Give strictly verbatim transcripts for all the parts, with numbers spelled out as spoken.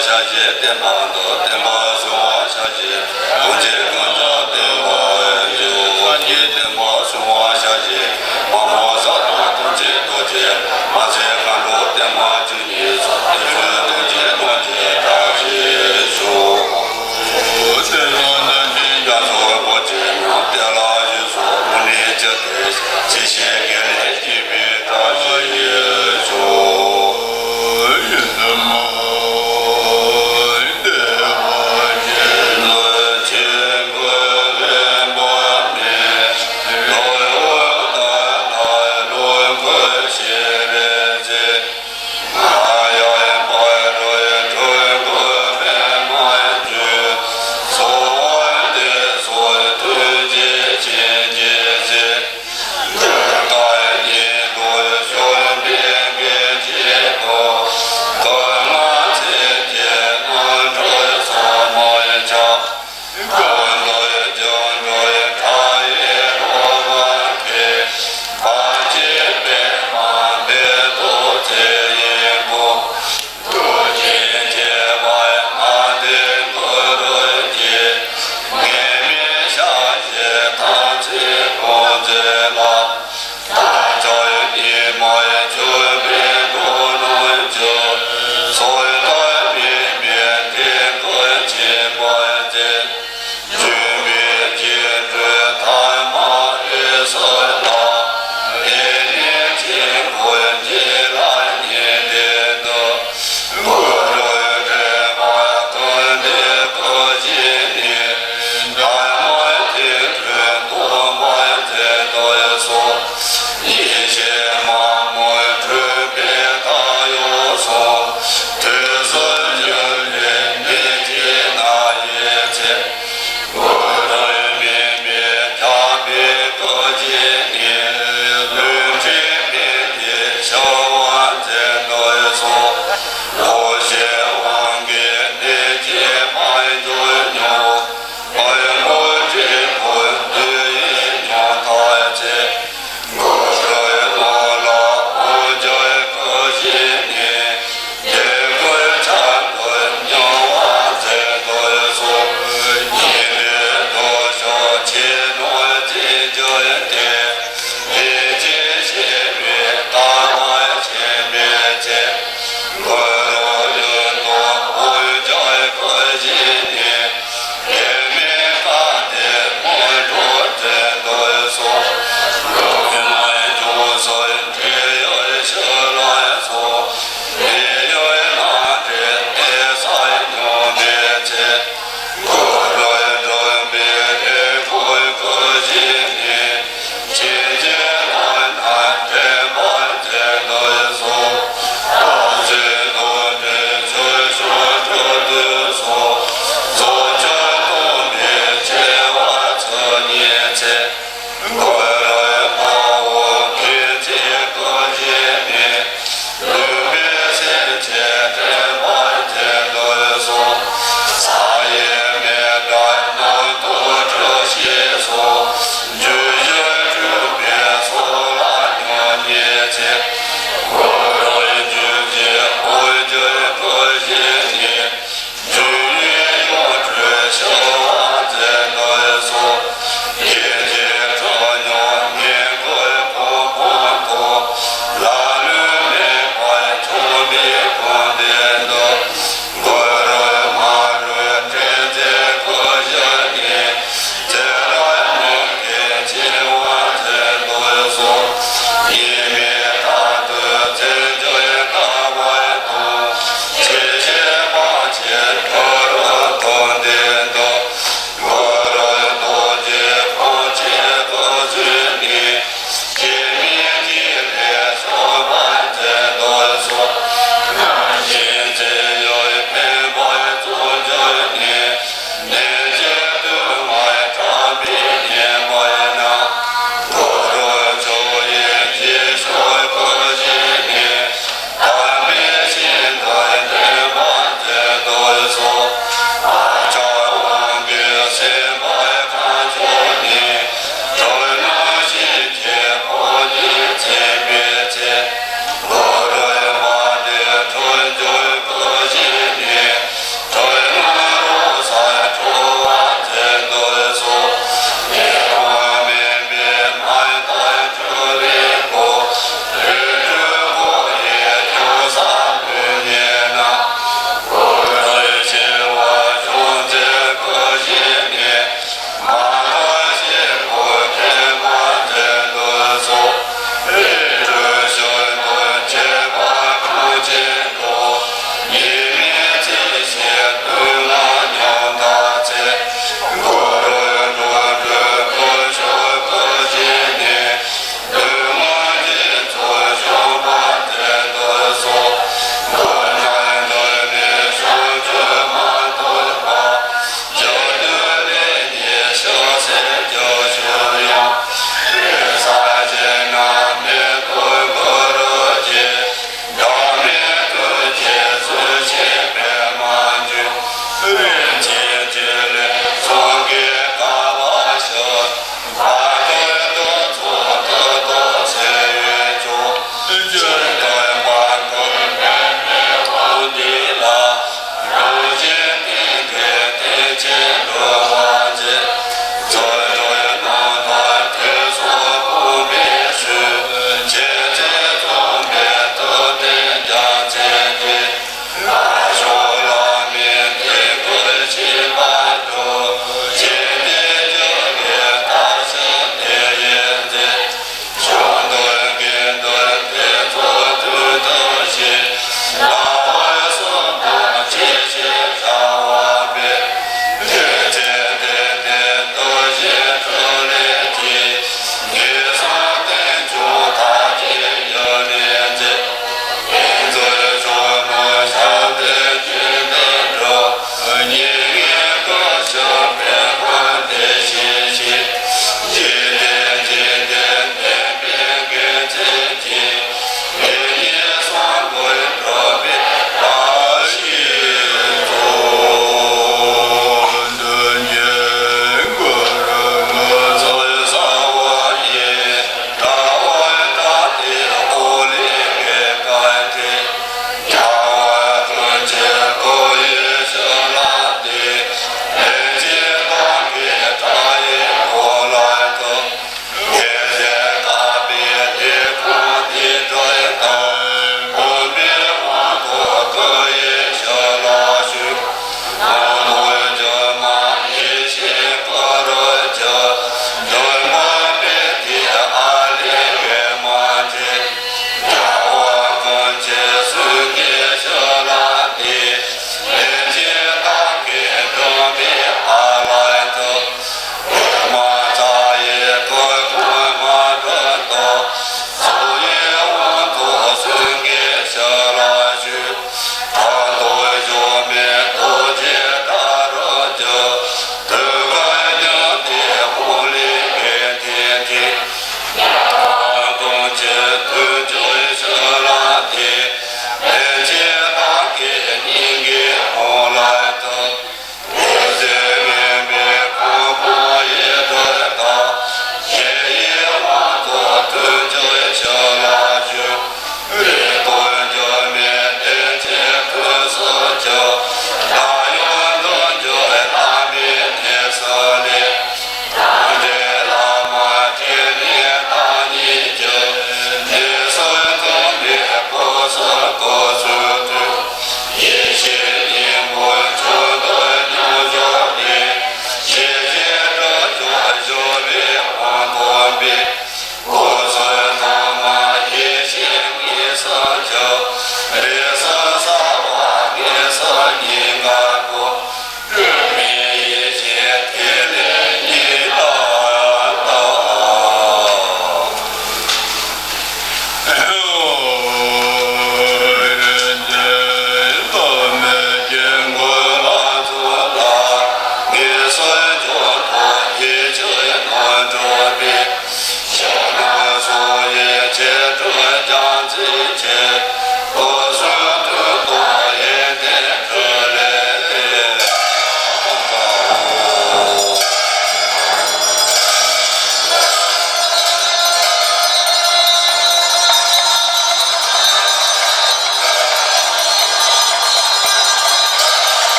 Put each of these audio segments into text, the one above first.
ཕྱག་བཞེས་བསྟན་པ་དང་བསྟན་པ་སྲུང་བ་ཕྱག་བཞེས། གང་བྱེད་གང་བྱ་བསྟན་པ་ཡི། སངས་རྒྱས་བསྟན་པ་སྲུང་བ་ཕྱག་བཞེས། མ་མོ་ས་དང་ཐམས་ཅད་རྡོ་རྗེ། མ་ཚད་མཁའ་འགྲོ་བརྟན་མ་བཅུ་གཉིས་སོགས། དེ་ཚུལ་ཐམས་ཅད་ཐམས་ཅད་བདག་གིས་ཞུ། དེ་ལ་ནམ་མཁའི་རྒྱ་མཚོར་སྒོ་ཕྱེ་ནས། དེ་ལ་ཞུ་སོགས་རུ་ནི་ཅི་སྟེ། ཇི་ཞིག་དགེ་ལེགས་སྐྱེད་པའི་བཀྲ་ཤིས་ཤོག། ཡི་དམ།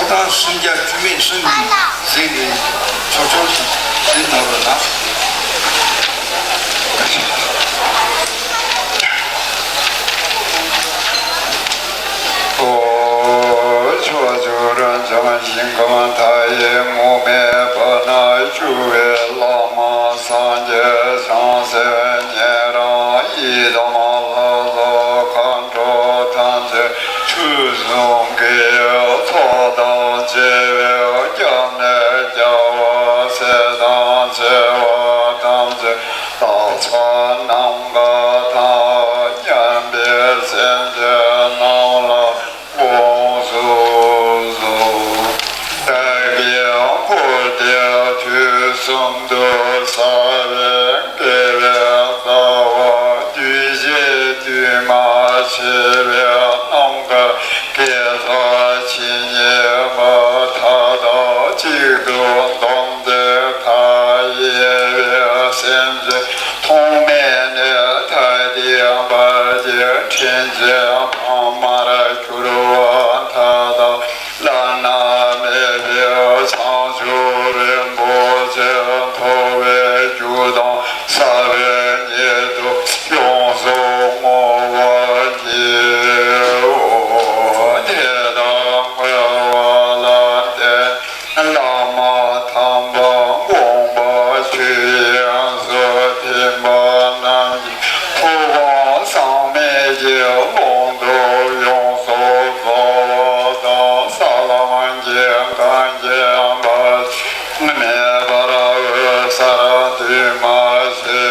ཏང་སུམ་བརྒྱ་བཅུ་མེད་གསུམ་གྱིས་གཟིགས་ནས་ཆོག་ཆོག་ཅིག་གཟིགས་གནང་རོགས་གནང་། ཨོ། ཕྱོགས་བཅུར་འཇོམས་ཤིང་ཀུན་མཐའ་ཡས། མུ་མེད་བར་ན་བཞུགས་པའི་བླ་མ་སངས་རྒྱས་བྱང་སེམས་ཉན་རང་ཡི་དམ་ལྷ་ཚོགས་མཁའ་འགྲོ་ཐམས་ཅད་ཆོས་སྲུང་གི་ཚོགས་དང་བཅས་པའི་སྐྱབས་གནས་རྒྱལ་བ་སྲས་དང་བཅས་པ་ཐམས་ཅད་ལྷ་ཚོགས་ནམ་མཁའ་དང་མཉམ་པའི་སེམས་ཅན་རྣམས་ལ་དགོངས་སུ་གསོལ། བདག་གིས་འཁོར་འདས་དུས་གསུམ་དུ་བསགས་པའི་དགེ་བའི་རྩ་བ་འདུས་བྱས་འདུས་མ་བྱས་པའི་རྣམ་དཀར་དགེ་རྩ་ཇི་སྙེད་པ་མཐའ་དག་གཅིག་ཏུ་བསྡོམས་ཏེ་མཐའ་ཡས་པའི་སེམས་ཅན་ཐོག་མེད་ནས་མཐའ་ཡས་བར་གྱི་དྲིན་ཅན་ཕ་མར་གྱུར་པ་མཐའ་དག་བླ་ན་མེད་པའི་བྱང་ཆུབ་རིན་པོ་ཆེ་ཐོབ་པའི་རྒྱུ་དང་བསགས་པའི་ཉེས་ལྟུང་ཡོངས་སུ་བསྔོ་བར་བགྱིའོ། དེ་ལྟར་བསྔོས་པ་ལ་བརྟེན་བླ་མ་དམ་པ་དགོངས་པ་ཆོས་དབྱིངས་སུ་ཐིམ་པ་རྣམས་ཀྱི་ཐུགས་དགོངས་ཟག་མེད་ཀྱི་ཀློང་དུ་ཡོངས་སུ་རྫོགས་པ་དང་། ས་ལམ་གྱི་གངས་ཅན་པ་མེད་པར་འོད་གསལ་འདུས་མ་བྱས་པའི་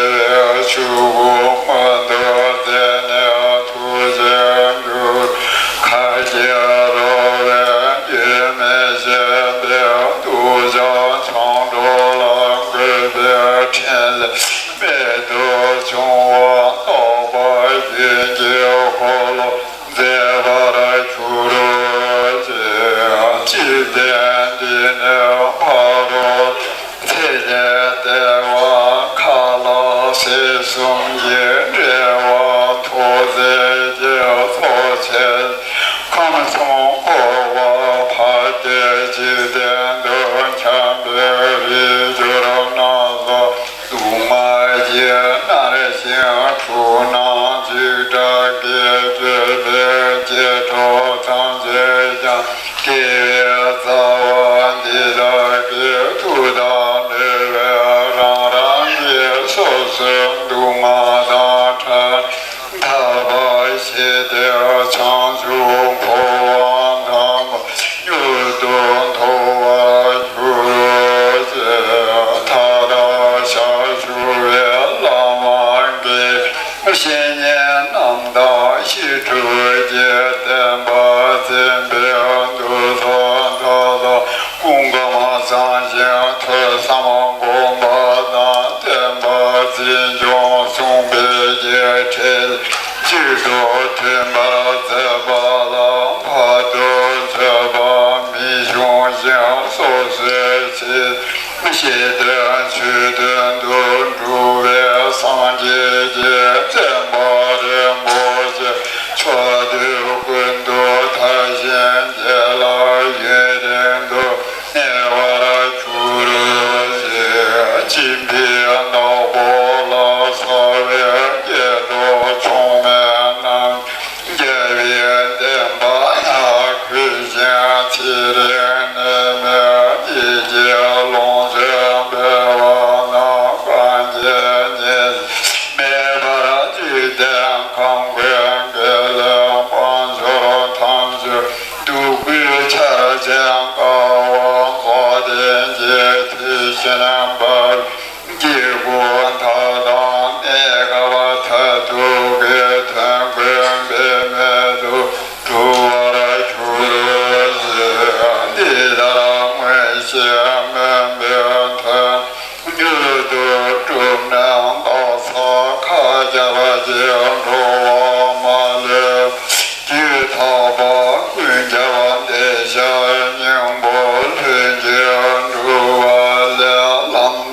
ཆོས་སྐུ་མངོན་དུ་བསྟན་ནས་ཐུགས་རྗེར་འཇུག་གར་གྱིས་རོལ་པའི་ཡུལ་མེ་ཤེས་པའི་གདུལ་བྱ་འཆང་གྲོགས་ལ་འགོད་པའི་ཕྲིན་ལས་རྨད་དུ་བྱུང་བ་རྟོགས་པ་རྒྱུད་ཀྱི་འཁོར་ལོ་མཛད་པར་གྱུར་ཅིག་འཇིག་རྟེན་འདི་ནས་ཕ་རོལ་ཚེ་ལས་འདས་པ་ཁ་ལ་ཟས་གསུམ་གྱི་འབྲེལ་བ་ཐོག་བརྩེགས་ཀྱི་ཚོགས་ཆེན་ཁམས་གསུམ་འཁོར་བ་ཕ་སྟེ་འཇིག་རྟེན་དུ་འཁྱམས་པའི་རིགས་གྱུར་སྣ་ཚོགས་སྡུག་བསྔལ་གྱིས་མནར་ཞིང་འཁྲུགས་ན་འཇིགས་སྐྲག་གིས་སྐྱོ་བའི་སྐྱེ་འགྲོ་ཐམས་ཅད་ཀྱང་དགེ་བའི་རྩ་བ་འདི་དག་གིས་མཐུ་དང་ནུས་པས་རང་རང་གི་སོ་སོའི་སྡུག་བསྔལ་དང་བྲལ་ཐར་པ་ཞི་བདེའི་བྱང་ཆུབ་འཁོར་བ་དམ་པ་མྱུར་དུ་ཐོབ་པར་གྱུར་ཅིག་མཐའ་དག་ཞབས་ཞུ་བའི་བླ་མ་དགེ་བཤེས་གཉེན་རྣམས་དང་ཞི་ཁྲོའི་བསྟན་པ་འཛིན་པའི་འདུ་ཚོགས་མཐའ་དག་ཀུན་ཁམས་བཟང་ཞིང་ཐོས་བསམ་སྒོམ་པ་དང་བསྟན་པ་འཛིན་སྐྱོང་སྲུང་སྤེལ་གྱི་ཁྲིད་གཅིག་ཏུ་མཐུན་པར་མཛད་པ་ལ་བར་དུ་གཅོད་པ་མི་འབྱུང་ཞིང་སོ་སོའི་ཆེད་ཞི་བདེའི་ཆོས་དོན་དུ་འགྲོ་བའི་སངས་རྒྱས་ཀྱི་བསྟན་པ་རིན་པོ་ཆེ་ཕྱོགས་དུས་ཀུན་ཏུ་དར་ཞིང་རྒྱས་ལ་ཡུན་རིང་དུ་གནས་པར་གྱུར་ཅིག་སྦྱིན་པའི་བདག་པོ་ལ་སོགས་པའི་སྐྱེ་འགྲོ་མཆོག་དམན་རྣམས་རྒྱལ་བའི་བསྟན་པ་ལ་གུས་ཤིང་ཚེ་རིང་ནད་མེད་བདེ་སྐྱིད་ལོངས་སྤྱོད་འཕེལ་བ་རྣམས་གང་སྐྱེས་ཉེས་མེད་པར་འཇིག་རྟེན་ཁམས་ཀུན་དགེ་ལེགས་དཔལ་འབྱོར་ཐམས་ཅད་སྡུག་ཀུན་ཆར་ཆེན་དཀའ་བ་རྫོགས་ལྡན་གྱི་དེ་བཞིན་འབར་སྐྱེ་དགུ་མཐའ་དག་གནས་སྐབས་མཐར་ཐུག་གི་དོན་ཀུན་འབད་མེད་དུ་འགྲུབ་པར་གྱུར་ཅིག་འདི་ལྟར་མངོན་ཤེས་སྨོན་པའི་དོན་མྱུར་དུ་གྲུབ་ནས་བདག་སར་མཁའ་ཁྱབ་ཀྱི་འགྲོ་བ་མ་ལུས་རྒྱུད་ཐོབ་པ་ཀུན་ཁྱབ་བདེ་གཤེགས་སྙིང་པོ་ལྷུན་གྱིས་གྲུབ་པ་ལས་ལམ་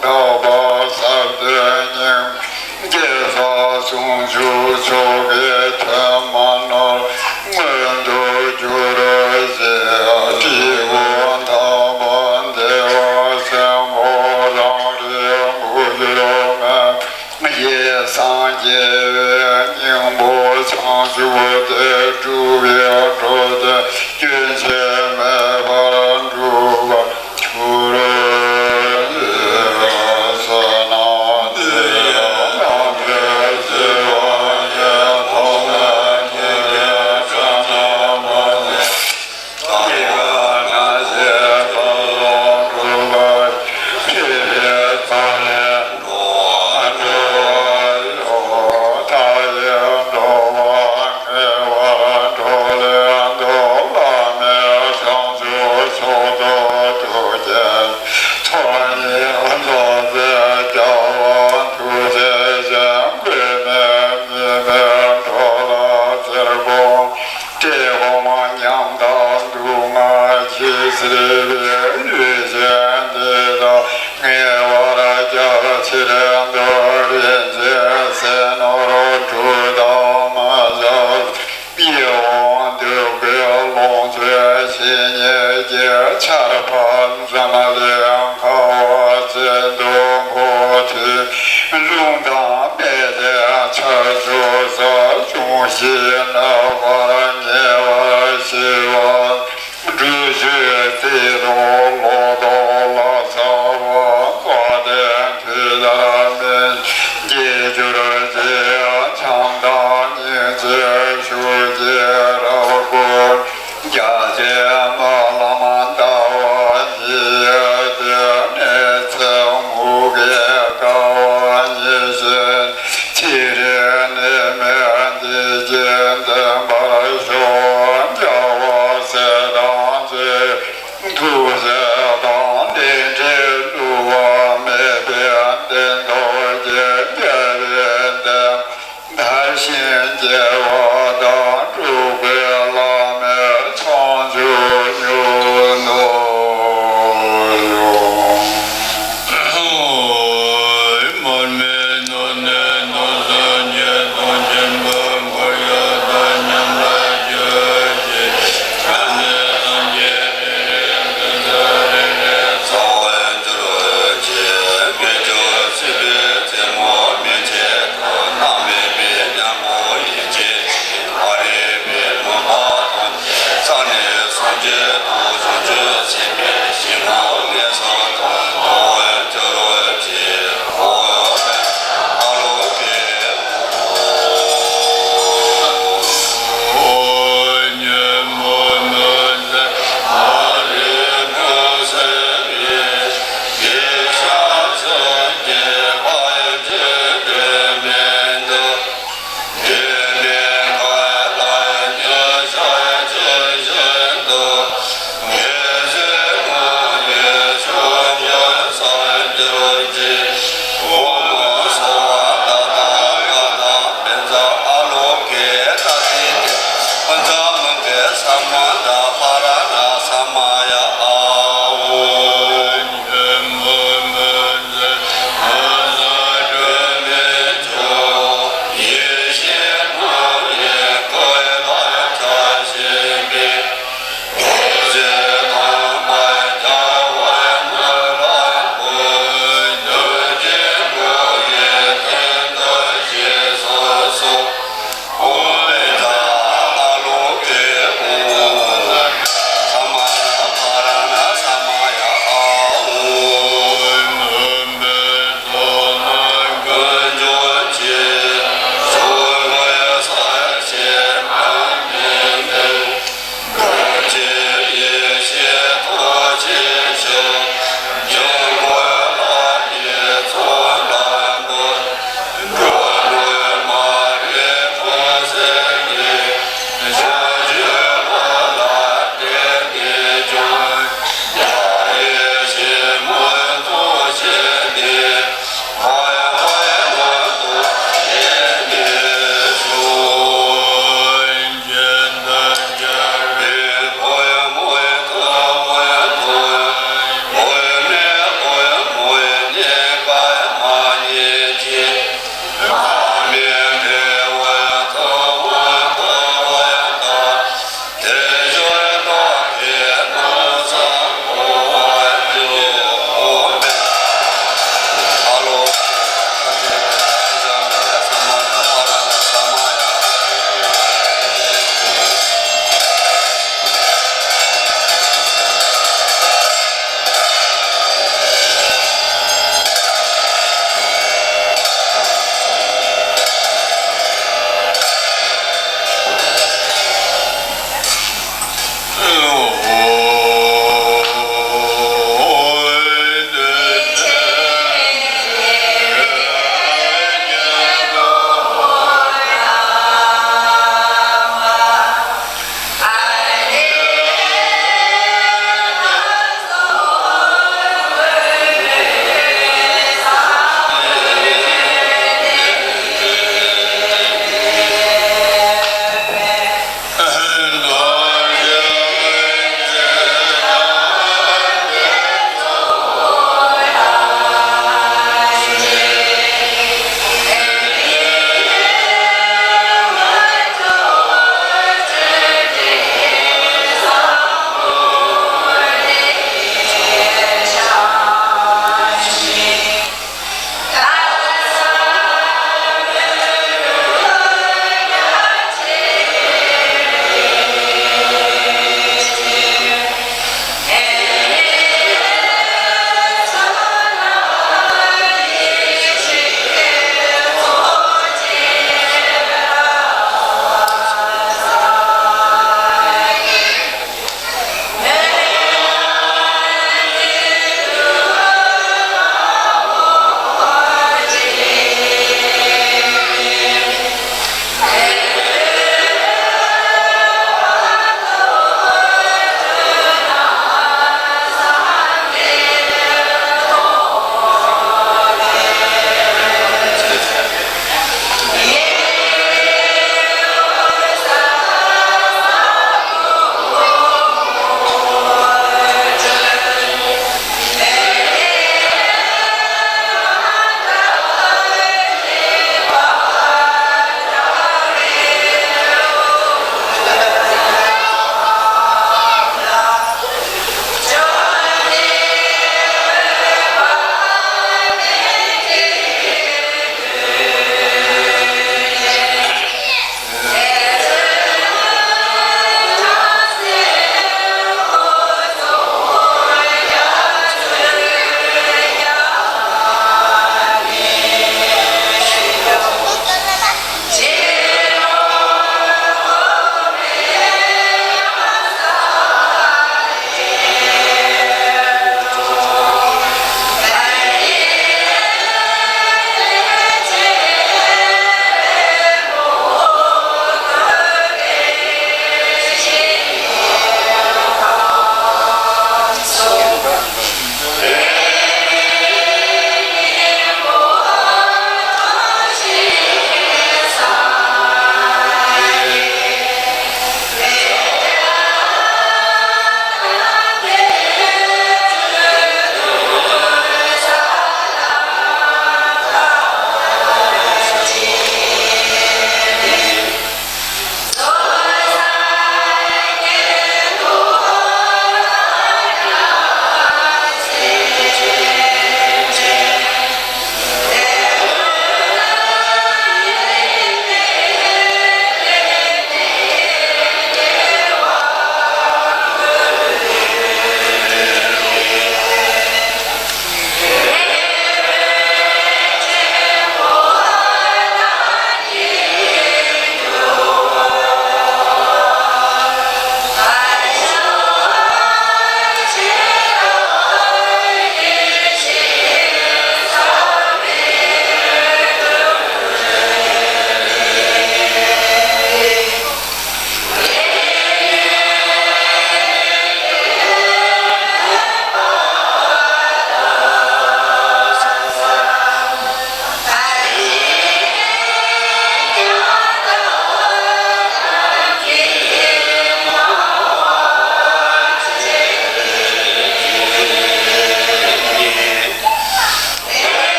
ལུས་པའི་ལུས་ཅན་འདི་དག་ངེས་པར་རྒྱལ་ཕྱིར་འདོད། རིན་ཆེན་ཟས་ནོར་དྲུག་དང་མ་ཆགས། ཡིད་འོང་འདོད་དགུའི་ལོངས་སྤྱོད་ཇི་སྙེད་ཀྱི། ཆར་པ་འཛམ་གླིང་ཁ་བ་ཅན་དུ་འགོ་ཁྲིད། རླུང་དང་མེ་ལྡན་ཆར་ཆུ་ས། འབྱུང་བཞིའི་ནད་པ་ཉེ་བར་ཞི་བ། འགྲུལ་བཞུད་རྩེ་གདུང་ལོ་ཏོག་ལ་སོགས་པ། བ་དན་དུས་ལྟར་སྨིན་སྐྱེ་གྱུར་ཅིག །བྱམས་དང་སྙིང་རྗེའི་ཤུགས་ཀྱིས་རབ་བསྐུལ། རྒྱ་ཆེན་སྨོན་ལམ་ཟླ་བ་གཉིས་ཡོད་དེ། གནོད་འཚེ་མུ་གེའི་དཀའ་བ་ཉེ་ཞིང་། ཕྱི་རོལ་ནད་མེད་བདེ་སྐྱིད་ལྡན་པར་ཤོག །རྒྱལ་བ་སྲས་དང་བཅས་ཐུགས་རྗེ་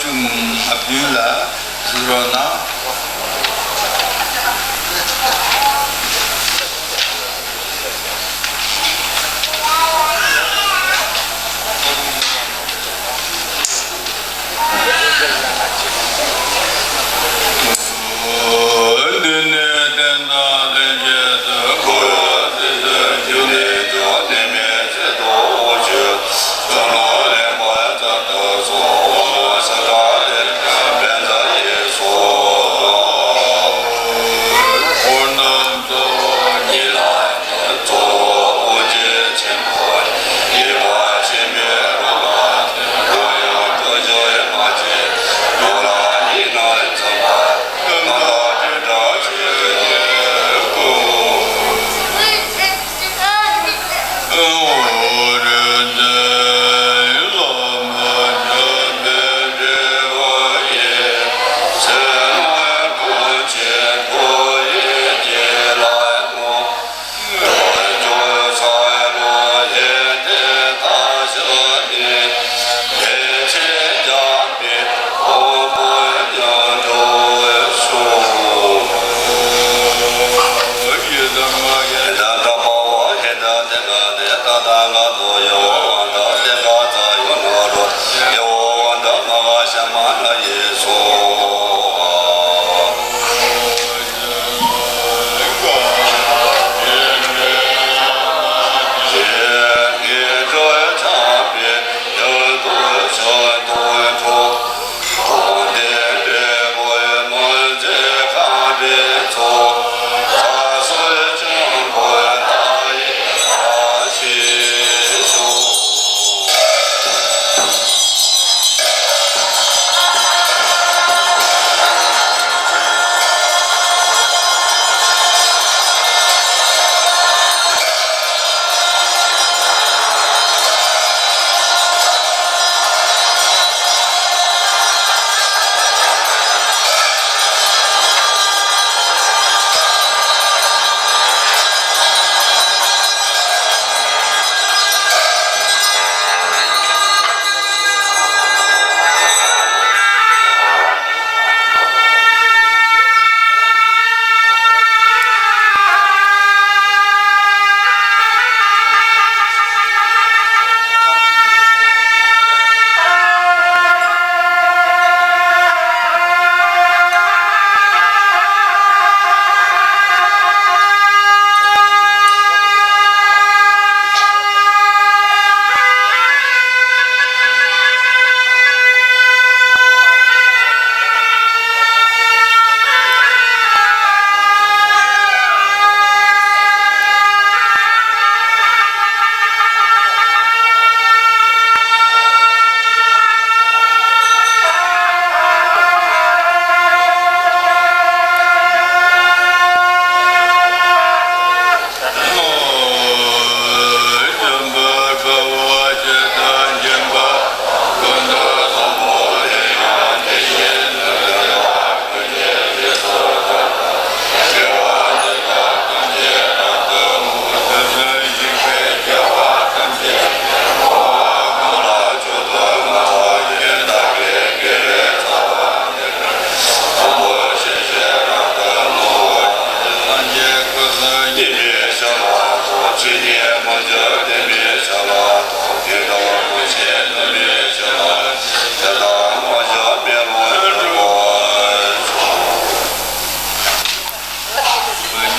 བཅུ་ང་བདུན་ལ་གཟིགས་རོགས་གནང་།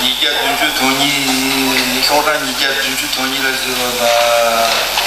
ཉིས་བརྒྱ་བདུན་ཅུ་དོན་གཉིས། ཤོག་གྲངས་ཉིས་བརྒྱ་བདུན་ཅུ་དོན་གཉིས་ལ་གཟིགས་རོགས་གནང་།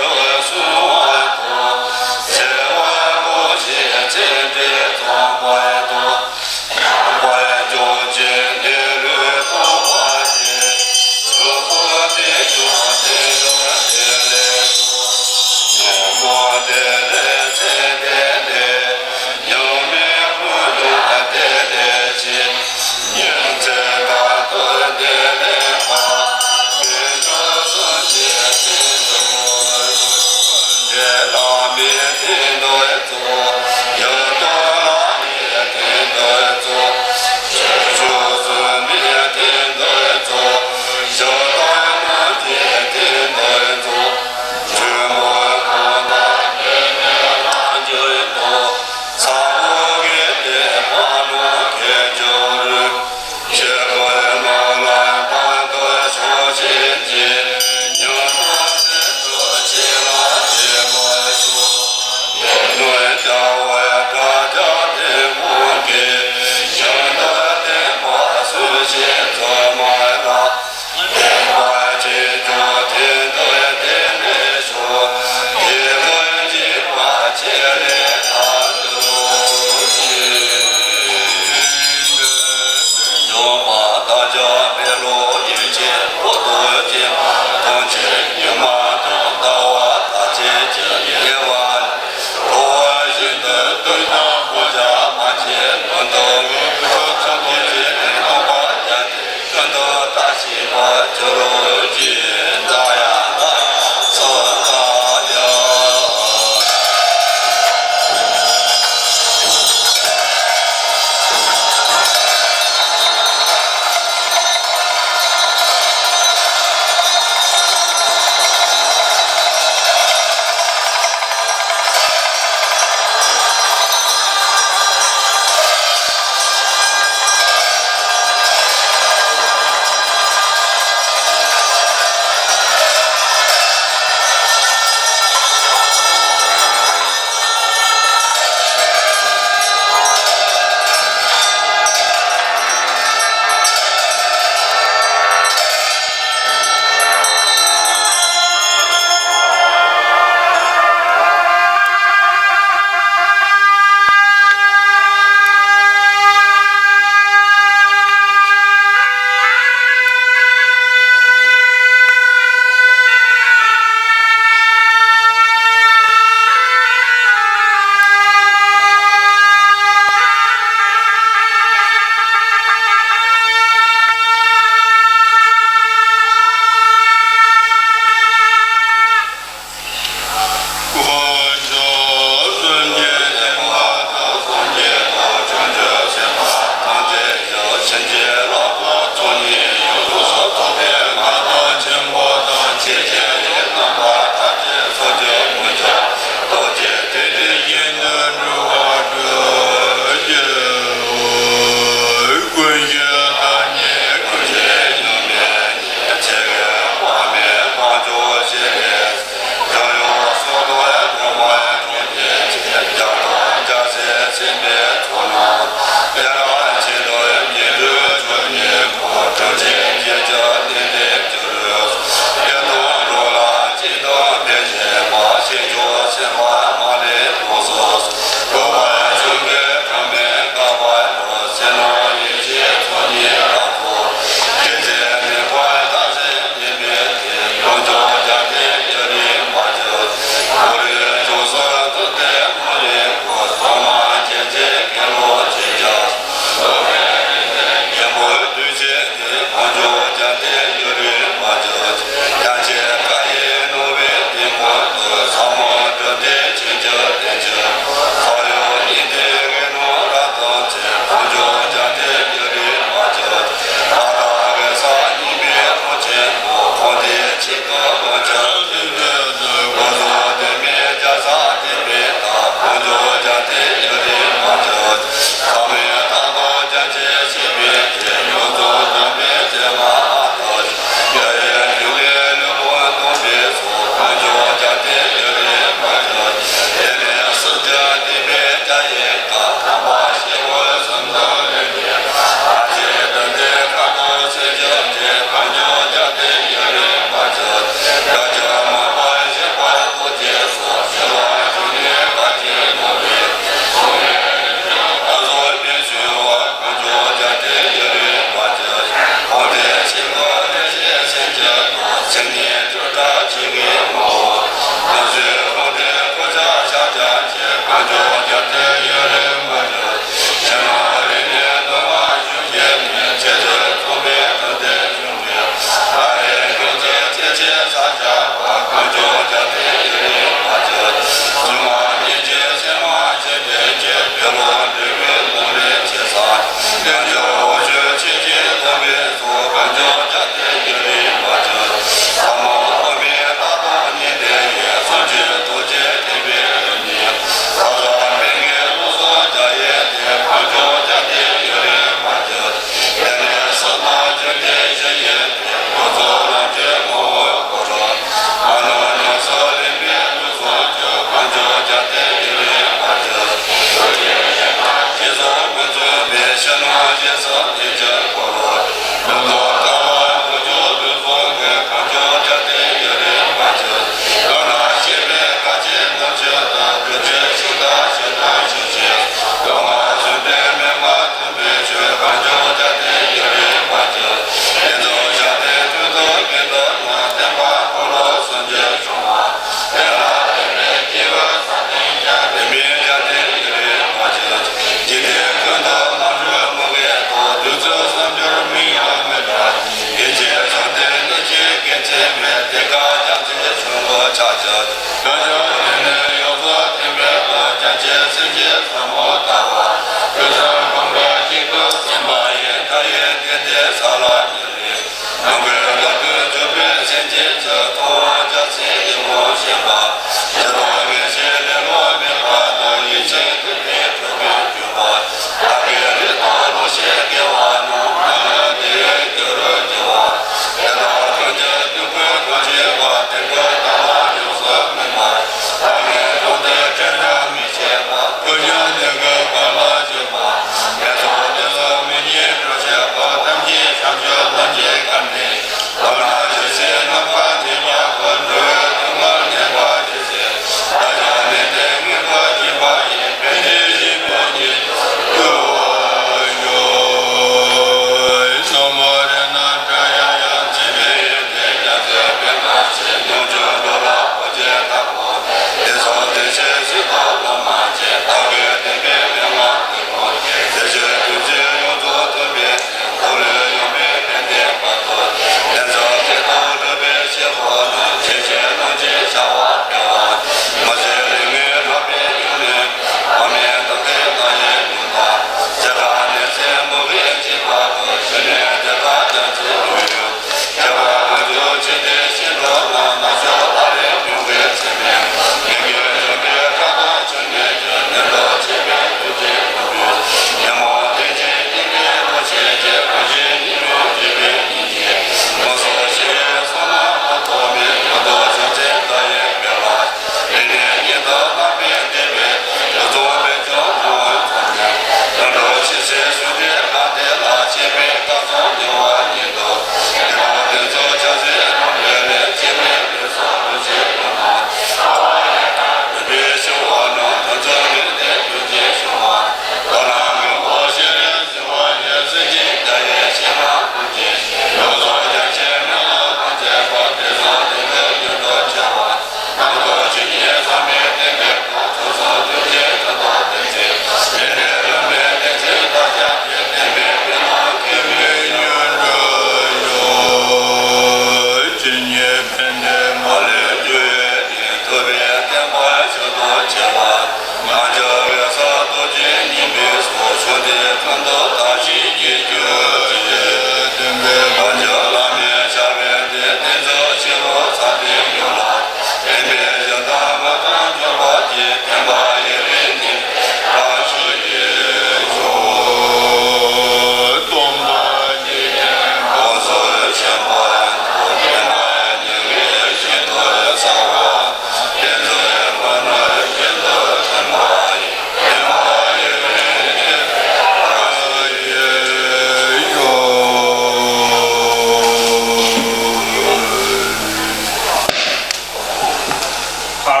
ཨ།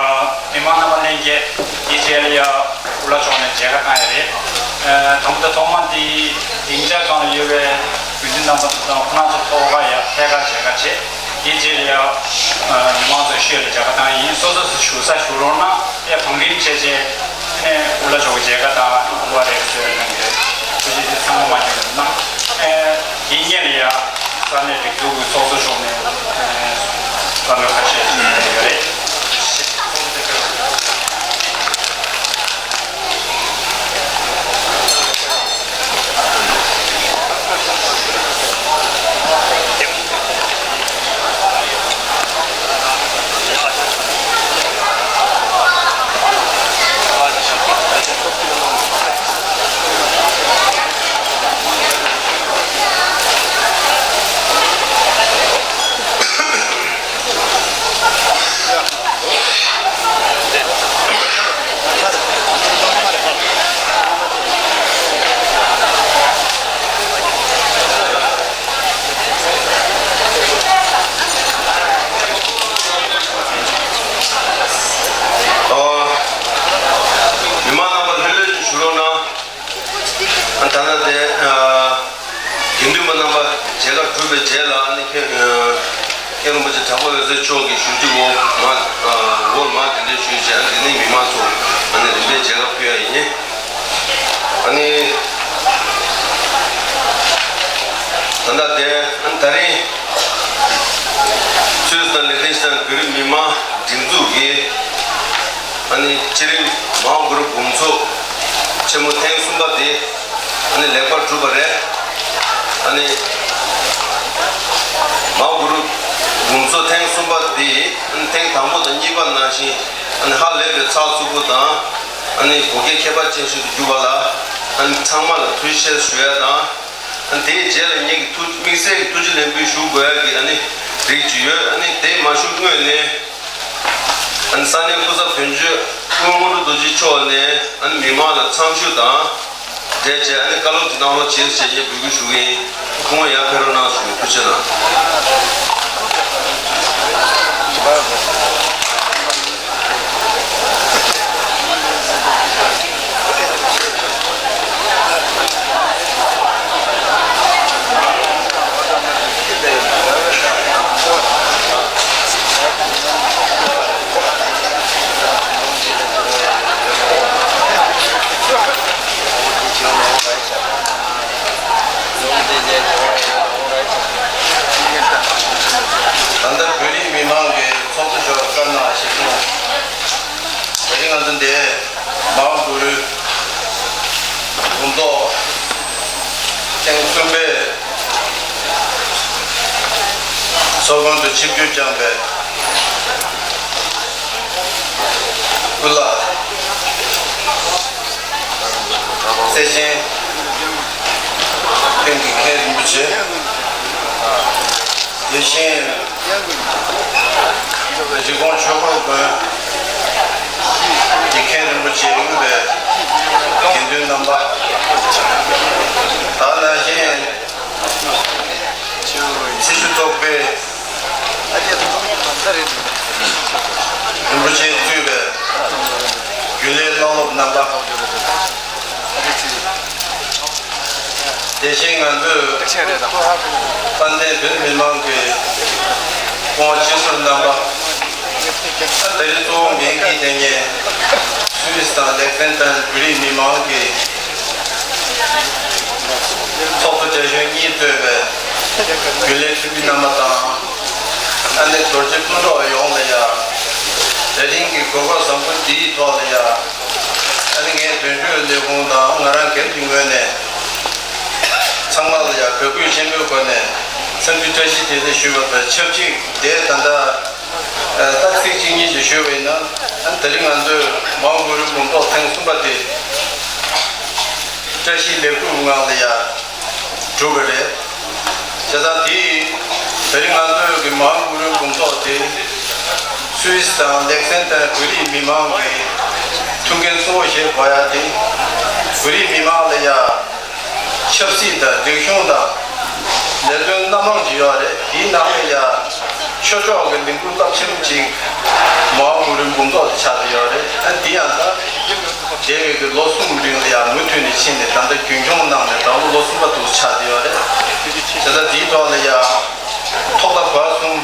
མི་མང་རྣམ་པ་ལྷན་རྒྱས། དེའི་རྗེས་ལ་ཡ་ཨུ་ལ་ཕྱོགས་ནས་མཇལ་ཁ་བཏང་ཡ་རེད། ཨ། དང་པོ་དེ་ཐོག་མ་འདི་སྡིངས་ཆ་སྒང་ལ་ཡོད་པའི་དགེ་འདུན་རྣམ་པ་ཚོ་དང་ཁོ་རང་ཚོ་ཐོག་ཁ་ཡ་ཐད་ཀར་མཇལ་ཁ་བྱས། དེའི་རྗེས་ལ་ཡ། ཨ། མི་མང་ཚོའི་ཤུལ་ལ་མཇལ་ཁ་བཏང་ཡིན། སོ་སོ་སོ་བཞུགས་ས་བཞུགས་རོགས་གནང་། དེ་བང་རིམ་བྱས་བྱས། ཨ་ནས་ཨུ་ལ་ཕྱོགས་ཀྱི་མཇལ་ཁ་དང་ཨུ་བ་རེད་ཟེར་གནང་གི་རེད། ཐུགས་རྗེ་ཆེ། ཚང་མ་མ་འགྱུར་གནང་། ཨེ། དེའི་སྔོན་ལ་ཡ། ས་གནས་སྒྲིག་འཛུགས་ཀྱི་ཚོགས་གཙོ་མཆོག་ནས། ཨེ། བཀའ་མོལ་ཁ་ཤས་ཡོད་རེད། ཨོ། མི་མང་རྣམ་པ་ལྷོད་ལྷོད་ཅིག་བཞུགས་རོགས་གནང་། ཨ། ད་ལྟ་དེ། ཨ། དགེ་འདུན་པ་རྣམ་པ་མཇལ་ཁ་གྲུབ་པའི་རྗེས་ལ། ཨ་ནི་མཁན། ཨ། མཁན་རིན་པོ་ཆེ་གྲགས་པ་འོད་ཟེར་མཆོག་གི་བཞུགས་ཁྲི་འོག་མ། ཨ། འོག་མར་གདན་འདྲེན་ཞུས་བྱས། ཨ་ནི་དེ་ནས་མི་མང་ཚོ། ཨ་ནི་རིམ་པས་མཇལ་ཁ་ཕུལ་ཡ་ཡིན། ཨ་ནི་ད་ལྟ་དེ། ཨ་ནི་ད་རིང་ཚོགས་དང་ལས་རིམ་དང་བོད་རིགས་མི་མང་སྒྲིག་འཛུགས་ཀྱི། སྤྱིར་མའོ་གུ་རུ་དགོངས་རྫོགས་ཆེན་མོ་ཐེངས་གསུམ་པ་དེ་ཨ་ནི་ལེགས་པར་གྲུབ་པ་རེད། ཨ་ནི་མའོ་གུ་རུ་དགོངས་རྫོགས་ཐེངས་གསུམ་པ་དེ་ཨ་ནི་ཐེངས་དང་པོ་དང་གཉིས་པ་ནང་བཞིན་ཨ་ནི་ཧ་ལས་པའི་ཚགས་ཚུད་པོ་དང་ཨ་ནི་བོད་སྐད་མཁས་པ་ཅན་ཞིག་ཏུ་གྱུར་པ་ལ་ཨ་ནི་ཚང་མ་ལ་ཐུགས་རྗེ་ཆེ་ཞུ་ཡ་དང་། དེའི་རྗེས་ལ་ངེད་ཀྱི་ཐུགས་དམིགས་བསལ་གྱི་ཐུགས་རྗེ་ལེགས་འབུལ་ཞུ་དགོས་ཡ་གི་ཨ་ནི་རིགས་ཅིག་ཡོད། ཨ་ནི་དེ་མ་ཞུ་སྔོན་ནས་ཨ་ནི་ས་གནས་སྐུ་ཚབ་དོན་གཅོད་སྐུ་ངོ་དངོས་གྲུབ་རྡོ་རྗེ་མཆོག་ནས་ཨ་ནི་མི་མང་ལ་འཚམས་ཞུ་དང་འབྲེལ་བྱས་ཨ་ནི་བཀའ་སློབ་ཅིག་གནང་རོགས་བྱེད་ཟེར་ངས་འབོད་སྐུལ་ཞུ་གི་ཡིན། སྐུ་ངོ་ཡར་ཕེབས་རོགས་གནང་ཞུ། ཐུགས་རྗེ་གནང་། ད་ལྟ་བོད་རིགས་མི་མང་གི་ཚོགས་གཙོ་མཆོག་བཀའ་གནང་ཞིག་གསུངས། དེ་རིང་ང་ཚོ་འདིར་མའོ་གུ་རུའི་དགོངས་རྫོགས་ཐེངས་གསུམ་པའི་ཚོགས་ཁང་དུ་ཆིབས་བསྒྱུར་བསྐྱངས་པའི་སྐུ་ལ་བརྩེ་ཆེན་ཀུན་གྱི་མཁན་རིན་པོ་ཆེ། དེ་བཞིན་རི་ཀོན་ཆོས་འཁོར་དགོན་གྱི་མཁན་རིན་པོ་ཆེ་དབུས་པའི་དགེ་འདུན་རྣམ་པ། ད་ནང་བཞིན་སྲི་ཞུ་ཚོགས་པའི་རིན་པོ་ཆེ་གཙོས་པའི་རྒྱུན་ལས་བླ་སློབ་རྣམ་པ། དེ་བཞིན་ང་ཚོས་དཔལ་ལྡན་བོད་མི་མང་གི་སྐུ་ངོ་སྤྱི་ཟུར་རྣམ་པ། ད་རེས་གཙོ་བོ་འགན་འཁྱེར་དེ་ཉིད་སུད་སི་དང་ལེག་སན་ཏན་བོད་རིགས་མི་མང་གི་ཚོགས་གཙོ་རྒྱ་གཞུང་གཉིས་གཙོས་པའི་རྒྱུན་ལས་འཐུས་མི་རྣམ་པ་དང་། ཨ་ནེ་རྡོ་རྗེ་སྤུན་གྲོགས་ཡོངས་ལ་ཡང་དེ་རིང་གི་གོ་སྐབས་བཟང་པོ་འདིའི་ཐོག་ལ་ཡང་ཨ་ནེ་ངའི་དོན་གཅོད་ལས་ཁུངས་དང་ང་རང་སྒེར་གྱི་ངོས་ནས་ཚང་མ་ལ་ཡང་གུས་བཀུར་ཆེན་པོའི་སྒོ་ནས་འཚམས་འདྲི་བཀྲ་ཤིས་བདེ་ལེགས་ཞུ་བ་དང་ཆབས་ཅིག་དེ་ད་ལྟ་ད་ཚིག་གཅིག་གཉིས་ཅིག་ཞུས་པ་ཡིན་ན། ཨ་ནེ་དེ་རིང་ང་ཚོས་མའོ་གུ་རུའི་དགོངས་རྫོགས་ཐེངས་གསུམ་པ་དེ་བཀྲ་ཤིས་ལེགས་གྲུབ་ངང་ལ་ཡ་གྲུབ་པ་རེད། བྱས་ཙང་དེ་དེ་རིང་ང་ཚོའི་གི་མའོ་གུ་རུའི་དགོངས་རྫོགས་དེ་སུད་སི་དང་ལེག་སན་ཏན་བོད་རིགས་མི་མང་གི་ཐུགས་འགན་གཙོ་བོ་ཞིག་གོ་ཡ་དེ་བོད་རིགས་མི་མང་ལ་ཡ་ཆབ་སྲིད་དང་རིག་གཞུང་དང་ལས་དོན་སྣ་མང་ཅིག་ཡོད་རེད། དེའི་ནང་ལ་ཡ་ཆོས་ཕྱོགས་ཀྱི་ལས་འགུལ་རླབས་ཆེན་པོ་ཅིག་མའོ་གུ་རུའི་དགོངས་རྫོགས་དེ་ཆགས་ཀྱི་ཡོད་རེད། ཨ་འདི་ཡང་ད་འདས་པའི་གི་ལོ་གསུམ་རིང་ལ་ཡང་མུ་མཐུད་ནས་ཕྱིན་ནས་ད་ལྟ་རྒྱུན་འཁྱོངས་གནང་ནས་ད་ལོ་ལོ་གསུམ་པ་དུ་ཆགས་ཀྱི་ཡོད་རེད། དེ་ལྟ་འདིའི་ཐོག་ལ་ཡང་ཐོག་མཐའ་བར་གསུམ་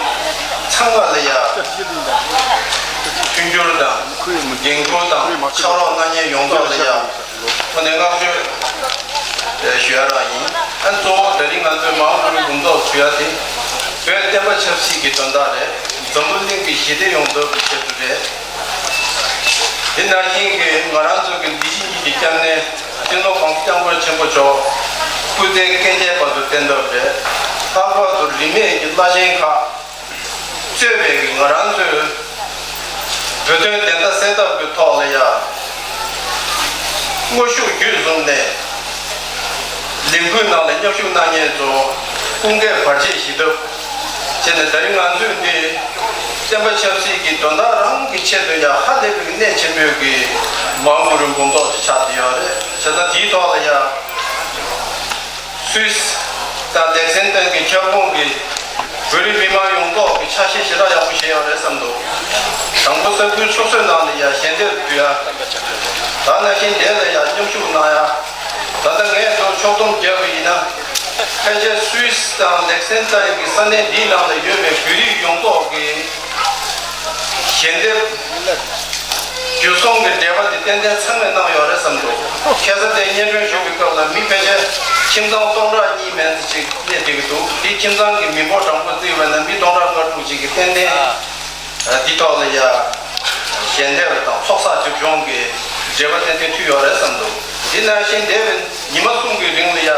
ཚང་མ་ལ་ཡང་མཐུན་འགྱུར་དང་འགན་འཁུར་དང་ཕྱག་རོགས་གནང་མཁན་ཡོངས་རྫོགས་ལ་ཡང་ཁོ་ནས་བསྔགས་བརྗོད་ཞུ་ཡ་རང་ཡིན། ཨ་གཙོ་བོ་ད་རིང་ང་ཚོས་མའོ་གུ་རུའི་དགོངས་རྫོགས་ཞུ་ཡ་དེ་བོད་བསྟན་པ་ཆབ་སྲིད་ཀྱི་དོན་དག་རེད། འཛམ་བུ་གླིང་གི་ཞི་བདེ་ཡོང་ཐབས་ཀྱི་ཆེད་དུ་རེད། དེ་ནང་བཞིན་གྱི་ང་རང་ཚོ་གི་འདི་ཕྱི་གཉིས་ཀྱི་སྐྱབས་གནས་སྤྱི་ནོར་༸གོང་ས་༸སྐྱབས་མགོན་ཆེན་པོ་མཆོག་སྐུ་ཚེ་བསྐལ་བརྒྱའི་བར་དུ་བརྟན་ཐབས་རེད། ལྷག་པར་དུ་རིས་མེད་ཀྱི་བླ་ཆེན་ཁག་གཙོས་པའི་གི་ང་རང་ཚོའི་བོད་དོན་བདེན་མཐའ་གསལ་ཐབས་ཀྱི་ཐོག་ལ་ཡ་དངོས་ཤུགས་བརྒྱུད་བཟུང་ནས་ལས་འགུལ་ནང་ལ་མཉམ་ཞུགས་གནང་མཁན་ཚོ་སྐུ་འགས་བར་ཆད་ཞི་ཐབས་བྱས་ནས་ད་རིང་ང་ཚོས་འདི་བསྟན་པ་ཆབ་སྲིད་ཀྱི་དོན་དག་རང་གི་ཆེད་དུ་ཡ་ཧ་ལས་པའི་གནད་ཆེན་པོའི་གི་མའོ་གུ་རུའི་དགོངས་རྫོགས་དེ་ཆགས་བསྡད་ཡོད་རེད། བྱས་ཙང་དེའི་ཐོག་ལ་ཡ་སུད་སི་དང་ལེག་སན་ཏན་གྱི་ཁྱབ་ཁོངས་ཀྱི་བོད་རིགས་མི་མང་ཡོངས་རྫོགས་ཀྱི་ཕྱག་བཞེས་ཞེ་དྲག་ཡག་པོ་བྱས་ཡོད་རེད་བསམ་འདུག་དང་པོ་ས་ཁུལ་སོ་སོའི་ནང་ནས་ཡ་ཞལ་འདེབས་ཕུལ་ཡ། ད་ནང་བཞིན་དེ་ལ་ཡ་མཉམ་ཞུགས་གནང་ཡ། ད་ལྟ་ངས་ཚོ་ཕྱོགས་བསྡོམས་བརྒྱབ་པ་ཡིན་ན། ཕལ་ཆེར་སུད་སི་དང་ལེག་སན་ཏན་གྱི་ས་གནས་འདིའི་ནང་ལ་ཡོད་པའི་བོད་རིགས་ཡོངས་རྫོགས་ཀྱི་ཞལ་འདེབས་བརྒྱུད་གསུམ་གྱི་འབྲེལ་བ་དེ་ཏན་ཏན་ཚང་མས་གནང་ཡོད་རེད་བསམ་འདུག་ཁ་སང་དེ་སྙན་སྒྲོན་ཞུ་བའི་སྐབས་ལ་མི་ཕལ་ཆེར་ཁྱིམ་ཚང་སྟོང་ཕྲག་གཉིས་མན་ཙམ་ཅིག་སླེབས་བསྡད་ཀྱི་འདུག་དེ་ཁྱིམ་ཚང་གི་མི་འབོར་གྲངས་འབོར་བརྩིས་པ་ན་མི་སྟོང་ཕྲག་ལྔ་དྲུག་ཅིག་གིས་ཏན་ཏན་འདི་ཐོག་ལ་ཡ་ཞལ་འདེབས་དང་ ཚོགས་བསགས་སྒྲིབ་སྦྱོང་གི་འབྲེལ་བ་ཏན་ཏན་མཐུད་ཡོད་རེད་བསམ་འདུག་དེ་ནང་བཞིན་འདས་པའི་ཉི་མ་གསུམ་གྱི་རིང་ལ་ཡ་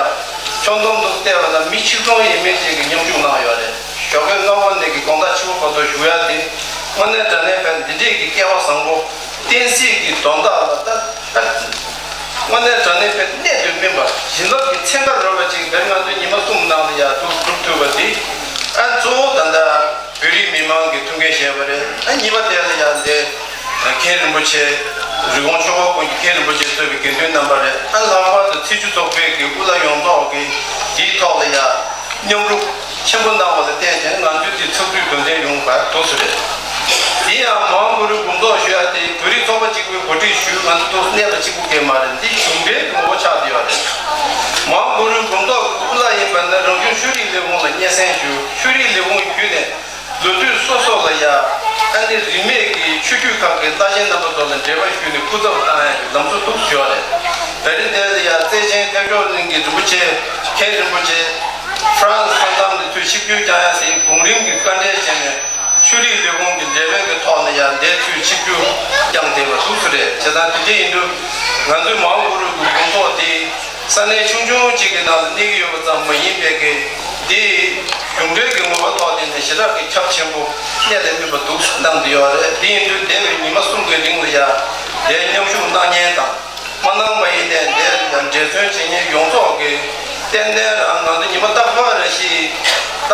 ཁྱོན་བསྡོམས་དུ་བལྟས་པ་ན་མི་ཆིག་སྟོང་ཡས་མས་ཅིག་གིས་མཉམ་ཞུགས་གནང་ཡོད་རེད། ཞོགས་ཀས་སྔ་པོ་ནས་ཀྱི་དགོང་དག་ཕྱི་པོ་བར་དུ་བཞུགས་ཡ་དེ་དངོས་གནས་དྲང་གནས་དཔེ་འདི་འདྲས་ཀྱི་སྐལ་བ་བཟང་པོ། བསྟན་སྲིད་ཀྱི་དོན་དག་ལ་ལྟ། དངོས་གནས་དྲང་གནས་དཔེ་གནད་དུ་སྨིན་པ་བྱིན་རླབས་ཀྱི་ཚན་ཁ་རོལ་པ་ཅིག་འདིར་ང་ཚོའི་ཉི་མ་གསུམ་ནང་ལ་ཡ་ཐུགས་སྒྲུབ་ཐུབ་པ་དེ། ཨ་གཙོ་བོ་ད་ལྟ་བོད་རིགས་མི་མང་གི་ཐུགས་འགན་བཞེས་པ་རེད། ཨ་གཉིས་པ་དེ་ལ་ཡ་འདི་མཁན་རིན་པོ་ཆེ། རི་ཀོན་ཆོས་འཁོར་དགོན་གྱི་མཁན་རིན་པོ་ཆེ་གཙོས་པའི་དགེ་འདུན་རྣམ་པ་རེད། ཨ་ལྷག་པར་དུ་ཚེས་བཅུ་ཚོགས་པའི་གི་དབུ་བླ་ཡོངས་རྫོགས་ཀྱིས་དེའི་ཐོག་ལ་ཡ་མཉམ་རུབ་ཆེན་པོ་གནང་བ་ལ་བརྟེན་བྱས་ང་ཚོའི་དེ་ཚོགས་འདུའི་དོན་ཚན་ཡོང་བར་འདུག་སེ་རེད། དེ་ཡང་མའོ་གུ་རུ་འབུམ་ཚོགས་ཞུ་ཡ་དེ་བོད་རིགས་ཚོགས་པ་གཅིག་པུའི་གོ་སྒྲིག་ཞུས། ང་ཚོ་ཏོག་ཙམ་གནས་པ་གཅིག་པུ་གས་མ་རེད། འདི་གཞུང་འབྲེལ་གྱི་ངོ་བོ་ཆགས་བསྡད་ཡོད་རེད། མའོ་གུ་རུ་འབུམ་ཚོགས་ཀྱི་དབུ་བླ་ཡིན་པ་ན་རང་གཞུང་ཆོས་རིག་ལས་ཁུངས་ལ་སྙན་སེང་ཞུ། ཆོས་རིག་ལས་ཁུངས་བརྒྱུད་ནས་ལོ་དུས་སོ་སོ་ལ་ཡ་ཨ་ནི་རིས་མེད་ཀྱི་ཆོས་བརྒྱུད་ཁག་གི་བླ་ཆེན་རྣམ་པ་ཚོ་ལ་འབྲེལ་བ་ཞུས་ནས་སྐུ་ཚབ་བཏང་ཡ་གི་ལམ་སྲོལ་འདུག་ཞུ་བ་རེད། ད་རིང་འདིར་ལ་ཡ་བརྩེ་ཆེན་ཐེག་མཆོག་གླིང་གི་རིན་པོ་ཆེ། མཁན་རིན་པོ་ཆེ་ཧྥ་རན་སི་ས་མཚམས་ནས་ཚུར་ཆིབས་བསྒྱུར་བསྐྱངས་ཡ་དེ་གོང་རིམ་གྱི་བཀའ་འབྲེལ་བྱས་ནས་ཆོས་རིག་ལས་ཁུངས་ཀྱི་འབྲེལ་ཡོད་ཀྱི་ཐོག་ནས་ཡང་འདིར་ཚུར་ཆིབས་བསྒྱུར་བསྐྱངས་བསྡད་པ་འདུག་སེ་རེད། བྱས་ཙང་དེ་འདྲ་ཡིན་དུས་ང་ཚོའི་མའོ་གུ་རུ་གི་དགོངས་རྫོགས་དེ་ས་གནས་ཆུང་ཆུང་གཅིག་གི་ནང་ལ་གནས་ཀྱི་ཡོད་པ་ཙམ་མ་ཡིན་པའི་གི་འདི་གཞུང་འབྲེལ་གྱི་ངོ་བོ་ཐོག་ནས་ནི་ཞེ་དྲག་གི་ཁྱབ་ཆེན་པོ་གནད་ལ་སྨིན་པ་འདུག་སེ་གནང་བསྡད་ཡོད་རེད། དེ་ཡིན་དུས་འདས་པའི་ཉི་མ་གསུམ་གྱི་རིང་ལ་ཡང་འདིར་མཉམ་ཞུགས་གནང་མཁན་དང་། མ་གནང་པ་ཡིན་ནའི་འདིར་འབྲེལ་མཐུད་བྱེད་མཁན་ཡོངས་རྫོགས་ཀྱིས་ཏན་ཏན་རང་ང་ཚོ་ཉི་མ་རྟག་པར་རེ་བཞིན་ད་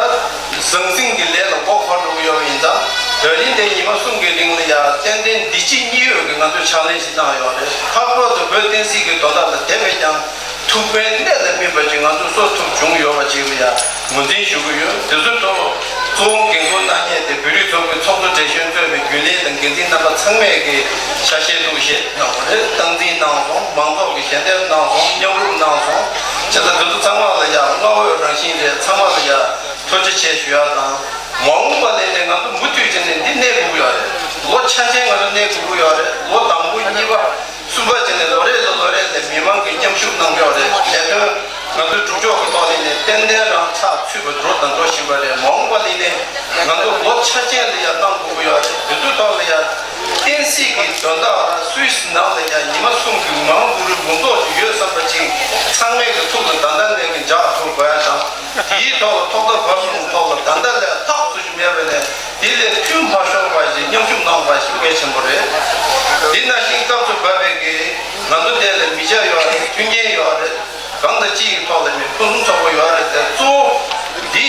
ཟང་ཟིང་གི་ལས་ལ་མགོ་འཁོར་འགྲོ་གི་ཡོད་པ་ཡིན་ཙང་། ད་རིང་འདིར་ཉི་མ་གསུམ་གྱི་རིང་ལ་ཡང་ཏན་ཏན་འདི་ཕྱི་གཉིས་ཡོད་ཀྱི་ང་ཚོས་ཕྱག་ལས་ཤིག་གནང་ཡོད་རེད། ལྷག་པར་དུ་བོད་བསྟན་སྲིད་ཀྱི་དོན་དག་ལ་དེ་བས་ཀྱང་ཐུགས་ཕན་གནད་ལ་སྨིན་པ་ཅིག་ང་ཚོས་གསོ་ཐུབ་བྱུང་ཡོད་པ་ཅིག་ལ་ཡང་ངོས་འཛིན་ཞུ་གི་ཡོད། དེ་ཚོའི་ཐོག་གཙོ་བོ་འགན་འཁུར་གནང་མཁན་དེ་བོད་རིགས་ཚོགས་པའི་ཚོགས་གཙོ་བགྲེས་གཞོན་གཙོས་པའི་རྒྱུན་ལས་དང་འགན་འཛིན་རྣམ་པ་ཚང་མས་ཀྱི་ཆ་ཤས་གཏུག་བཤད་གནང་བ་རེད། སྟངས་འཛིན་གནང་སོང་། མང་ཚོགས་ཀྱི་ཞལ་འདེབས་གནང་སོང་། མཉམ་རུབ་གནང་སོང་། བྱས་ཙང་དེ་ཚོ་ཚང་མ་ལ་ཡང་བསྔགས་འོས་རང་བཞིན་རེད། ཚང་མ་ལ་ཡང་ཐུགས་རྗེ་ཆེ་ཞུ་ཡ་དང་། མ་འོངས་པ་ལ་ནི་ང་ཚོ་མུ་མཐུད་བྱས་ནས་འདི་གནས་དགོས་ཀྱི་ཡོད་རེད། ལོ་ཆ་ཆེན་ང་ཚོ་གནས་དགོས་ཀྱི་ཡོད་རེད། ལོ་དང་པོ་གཉིས་པ་གསུམ་པ་བྱས་ནས་ལོ་རེ་ལ་ལོ་རེ་ལ་མི་མང་གིས་མཉམ་ཞུགས་གནང་ཀྱི་ཡོད་རེད། ལས་དོན་ང་ཚོའི་སྒྲུབ་ཕྱོགས་ཀྱི་ཐོག་ནས་ནི་ཏན་ཏན་རང་ཚགས་ཚུད་པ་འགྲོ་དང་འགྲོ་བཞིན་པ་རེད། མ་འོངས་པ་ལ་ནི་ང་ཚོ་ལོ་ཆ་ཆེན་ལ་ཡང་གནང་དགོས་ཀྱི་ཡོད་རེད། དེ་ཚོའི་ཐོག་ལ་ཡང་བསྟན་སྲིད་ཀྱི་དོན་དག་ལ་སུད་སི་ནང་ལ་ཡང་ཉི་མ་གསུམ་གྱི་མ་འོངས་པ་རུ་འབུམ་ཚོགས་ཤིག་ཡོད་བསམ་པ་ཅིག་ཚང་མས་ཀྱི་ཐུགས་ལ་ད་ལྟ་ནས་ཀྱི་འཇགས་ཐུབ་དགོས་ཡ་དང་། དེའི་ཐོག་ལ་ཐོག་མཐའ་བར་གསུམ་ཐོག་ལ་ད་ལྟ་ལས་ལྷག་ཏུ་ཞིག་མེད་པ་ནས་དེ་ལས་ཐུན་མ་ཤོར་བ་ཞིག་མཉམ་ཞུགས་གནང་བ་ཞིག་གལ་ཆེན་པོ་རེད། དེ་ནང་བཞིན་སྐབས་སུ་བབས་པའི་གི་ང་ཚོ་འདི་ལ་མི་ཆ་ཡོད་རེད། མཐུན་རྐྱེན་ཡོད་རེད། གང་དང་ཅི་ཡི་ཐོག་ལ་ནི་ཕུན་སུམ་ཚོགས་པོ་ཡོད་རེད་དེ། གཙོ་བོ་འདི་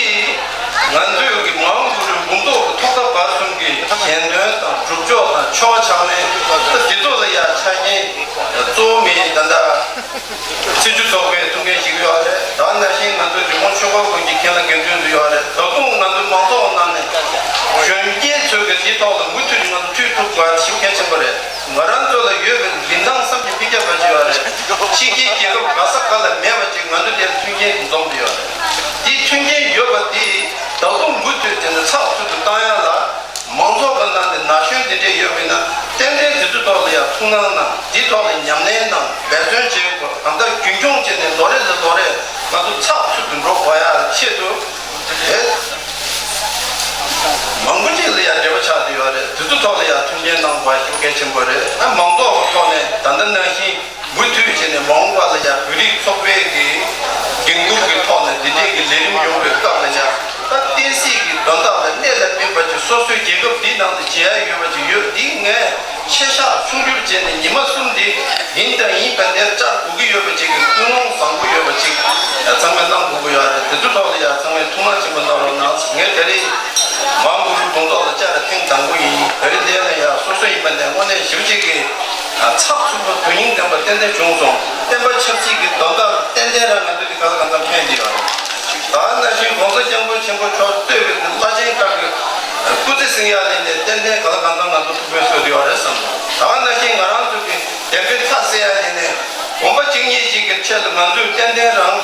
ང་ཚོའི་གི་མ་འོངས་པ་རུ་འབུམ་ཚོགས་ཀྱི་ཐོག་མཐའ་བར་གསུམ་གྱི་ཞལ་འདོན་དང་སྒྲུབ་ཕྱོགས་དང་ཆོ་ག་ཕྱག་ལེན་འདི་ཚོ་ལ་ཡང་ཆ་རྐྱེན་གཙོ་བོ་མི་ད་ལྟ། ཚེས་བཅུ་ཚོགས་པའི་ཐུགས་འགན་བཞེས་ཀྱི་ཡོད་རེད། ད་ནང་བཞིན་ང་ཚོ་རི་མོ་ཆོས་འཁོར་དགོན་གྱི་མཁན་བླ་དགེ་འདུན་ཚོ་ཡོད་རེད། ད་དུང་ང་ཚོ་མང་ཚོགས་ནང་ནས་གཞོན་སྐྱེས་ཚོས་ཀྱི་དེའི་ཐོག་ལ་མུ་མཐུད་ང་ཚོ་མཐུད་ཐུབ་དགོས་ཞེ་གལ་ཆེན་པོ་རེད། ང་རང་ཚོ་ལ་ཡོད་པའི་རིན་ཐང་བསམ་གྱིས་མི་ཁྱབ་པ་ཅིག་ཡོད་རེད། ཕྱི་རྒྱལ་རྒྱལ་ཁབ་ག་ས་ག་ལ་མེད་པ་ཅིག་ང་ཚོ་དེར་མཐུན་རྐྱེན་འཛོམས་ཏེ་ཡོད་རེད། དེ་མཐུན་རྐྱེན་ཡོད་པ་དེ་ད་དུང་མུ་མཐུད་དེ་ནས་ཚགས་ཚུད་དུ་བཏང་ཡ་ལ། མང་ཚོགས་ཀྱི་ནང་ནས་ན་གཞོན་འདི་འདྲས་ཡོད་པས་ན་ཏན་ཏན་དེ་ཚོའི་ཐོག་ལ་ཡང་ཐུགས་སྣང་གནང་། འདིའི་ཐོག་ལ་ཉམས་ལེན་གནང་། འབད་བརྩོན་བྱེད་དགོས། གང་ལྟར་རྒྱུན་འཁྱོངས་བྱས་ནས་ལོ་རེ་ནས་ལོ་རེ་ང་ཚོ་ཚགས་ཚུད་དུ་འགྲོ་དགོས་ཡ་ཆེད་དུ་དེ་མང་པོ་ཅིག་ལ་ཡང་འབྲེལ་བ་ཆགས་བསྡད་ཡོད་རེད། དེ་ཚོའི་ཐོག་ལ་ཡང་མཐུན་རྐྱེན་གནང་དགོས་པ་ཞིག་གལ་ཆེན་པོ་རེད། ཨ་མང་ཚོགས་ཀྱི་ཐོག་ནས་ད་ལྟ་ནང་བཞིན། མུ་མཐུད་བྱས་ནས་མ་འོངས་པ་ལ་ཡང་བོད་རིགས་ཚོགས་པའི་གི་འགན་འཁུར་གྱི་ཐོག་ནས་འདི་འདྲས་ཀྱི་ལས་རིམ་ཡོང་བའི་སྐབས་ལ་ཡང་ད་བསྟན་སྲིད་ཀྱི་དོན་དག་ལ་གནད་ལ་སྨིན་པ་ཅིག་སོ་སོའི་རྒྱལ་ཁབ་འདིའི་ནང་དུ་བྱེད་ཡ་ཡོད་པ་ཅིག་ཡོད། འདི་ངས་ཆེ་ཤག་ཆུང་བསྒྱུར་བྱས་ནས་ཉི་མ་གསུམ་འདི་ཡིན་དང་ཡིན་པ་འདིར་བཅར་དགོས་ཀྱི་ཡོད་པ་ཅིག་གི་ཀུན་སློང་བཟང་པོ་ཡོད་པ་ཅིག་ཚང་མས་གནང་དགོས་ཀྱི་ཡོད་རེད། དེ་ཚོའི་ཐོག་ལ་ཡང་ཚང་མས་ཐུགས་སྣང་ཆེན་པོ་གནང་རོགས་གནང་། ངས་དེ་རིང་མ་འོངས་པ་རུ་དགོངས་རྫོགས་ལ་བཅར་བ་ཐེངས་དང་པོ་ཡིན། དེ་རིང་འདིར་ལ་ཡང་སོ་སོ་ཡིན་པ་ནས་དངོས་གནས་ཞེ་པོ་ཅིག་གི་ཚགས་ཚུད་པ་དོན་སྙིང་ལྡན་པ་ཏན་ཏན་བྱུང་སོང་། བསྟན་པ་ཆབ་སྲིད་ཀྱི་དོན་དག་ཏན་ཏན་རང་ང་ཚོ་འདི་ག་ལ་གང་འཚམ་ཕན་བདེ་ཡོད་རེད། ད་ནང་བཞིན་༸གོང་ས་༸སྐྱབས་མགོན་ཆེན་པོ་མཆོག་གཙོས་པའི་བླ་ཆེན་ཁག་གི་སྐུ་ཚེ་བསྲིང་ཡ་ལས་ནས་ཏན་ཏན་ག་ལ་གང་འཚམ་ང་ཚོ་ཐུགས་ཕན་གསོས་བདེ་ཡོད་རེད་བསམ་སོང་། ད་ནང་བཞིན་ང་རང་ཚོ་གི་བདེན་པའི་མཐའ་གསལ་ཡ་ལས་ནས་དགོན་པ་གཅིག་གཉིས་ཤིག་གི་ཆེད་དུ་ང་ཚོས་ཏན་ཏན་རང་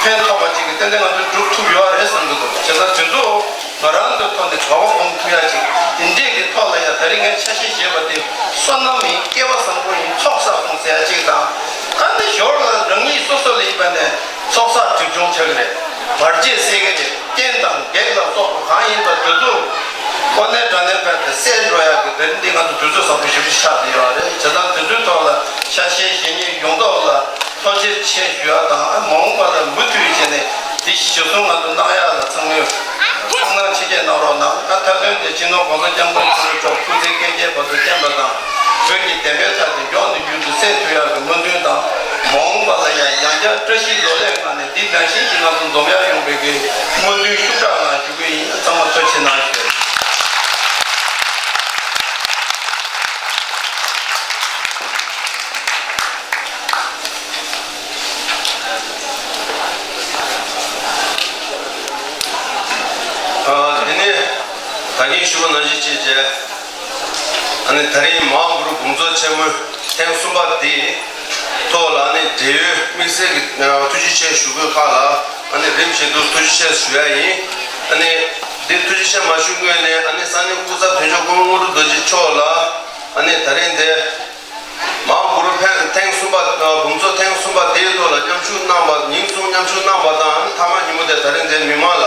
ཕན་ཐོགས་པ་ཅིག་གི་ཏན་ཏན་ང་ཚོས་སྒྲུབ་ཐུབ་ཡོད་རེད་བསམ་གྱི་འདུག་བྱས་ཙང་དེ་ཚོ་ང་རང་ཚོའི་ཐོག་ནས་གོ་བ་སྒོམ་ཐུབ་ཡ་ཅིག་དེ་འདྲས་ཀྱི་ཐོག་ལ་ཡ་ད་རིང་ངས་ཆ་ཤས་བཞེས་པ་དེ་བསོད་ནམས་ཡིན། སྐལ་བ་བཟང་པོ་ཡིན། ཚོགས་བསགས་སོང་ཟེར་ཡ་ཅིག་དང་། ཨ་ནི་ཞོར་ལ་རང་ཉིད་སོ་སོ་ལ་ཡིན་པ་ནས་ཚོགས་བསགས་སྒྲིབ་སྦྱོང་བྱ་གི་རེད། བར་ཆད་སེལ་གི་རེད། རྐྱེན་དང་བགེགས་ལ་སོགས་པ་གང་ཡིན་པ་དེ་ཚོ་ ཁོ་ནའི་དགྲ་ནའི་ཕན་བདེ་སེལ་འགྲོ་ཡག་གི་དེ་རིང་འདི་ང་ཚོ་དུས་ཚོད་བཟང་པོ་ཞེ་པོ་ཞིག་ཆགས་བསྡད་ཡོད་རེད། བྱས་ཙང་དེ་ཚོའི་ཐོག་ལ་ཆ་ཤས་གཞན་གཉིས་ཡོང་ཐོག་ལ་ཐུགས་རྗེ་ཆེ་ཞུ་ཡག་དང་། མ་འོངས་པ་ལ་མུ་མཐུད་བྱས་ནས་འདི་ཞིག་ཞུ་གསུང་ང་ཚོ་གནང་ཡག་ལ་ཚང་མས་ཐུགས་སྣང་ཆེ་བསྐྱེད་གནང་རོགས་གནང་། ཨ། མཐའ་དོན་དེ་སྤྱི་ནོར་༸གོང་ས་༸སྐྱབས་མགོན་ཆེན་པོ་མཆོག་སྐུ་ཚེ་བསྐལ་བརྒྱའི་བར་དུ་བརྟན་པ་དང་། བོད་ཀྱི་བདེན་པའི་མཐའ་དེ་མགྱོགས་ནས་མྱུར་དུ་གསལ་ཐུབ་ཡག་གི་སྨོན་འདུན་དང་། མ་འོངས་པ་ལ་ཡང་ཡང་བསྐྱར་བཀྲ་ཤིས་ལོ་ལེགས་ངང་ནས་འདི་ནང་བཞིན་གྱི་ང་ཚོ་འཛོམས་ཡག་ཡོང་བའི་གི་སྨོན་འདུན་ཤུགས་དྲག་ངང་ཞུ་གི་ཡིན། ཚང་མ་ཐུགས་རྗེ་གནང་ཞུ། ཨ། དེ་ནས་ད་གིན་ཞུ་བ་ནང་བཞིན་བྱས་རྗེས། ཨ་ནི་ད་རིང་མ་འོངས་གུ་རུ་འབུམ་ཚོགས་ཆེན་མོའི་ཐེངས་གསུམ་པ་དེའི་ཐོག་ལ། ཨ་ནི་འབྲེལ་ཡོད་དམིགས་བསལ་གྱི་ཐུགས་རྗེ་ཆེ་ཞུ་དགོས་ཁག་ལ། ཨ་ནི་རིམ་བཞིན་དུ་ཐུགས་རྗེ་ཆེ་ཞུ་ཡ་ཡིན། ཨ་ནི་འདི་ཐུགས་རྗེ་ཆེ་མ་ཞུ་སྔོན་ནས། ཨ་ནི་ས་གནས་སྐུ་ཚབ་དོན་གཅོད་སྐུ་ངོ་དངོས་གྲུབ་རྡོ་རྗེ་མཆོག་ལ། ཨ་ནི་ད་རིང་འདི་མ་འོངས་གུ་རུ་ཕན་ཐེངས་གསུམ་པ། ཨ། འབུམ་ཚོགས་ཐེངས་གསུམ་པ་དེའི་ཐོག་ལ་མཉམ་ཞུགས་གནང་བ། ཉིན་གསུམ་མཉམ་ཞུགས་གནང་བ་དང་། མཐའ་མ་ཉིན་མོ་དེ་ད་རིང་འདིར་མི་མང་ལ།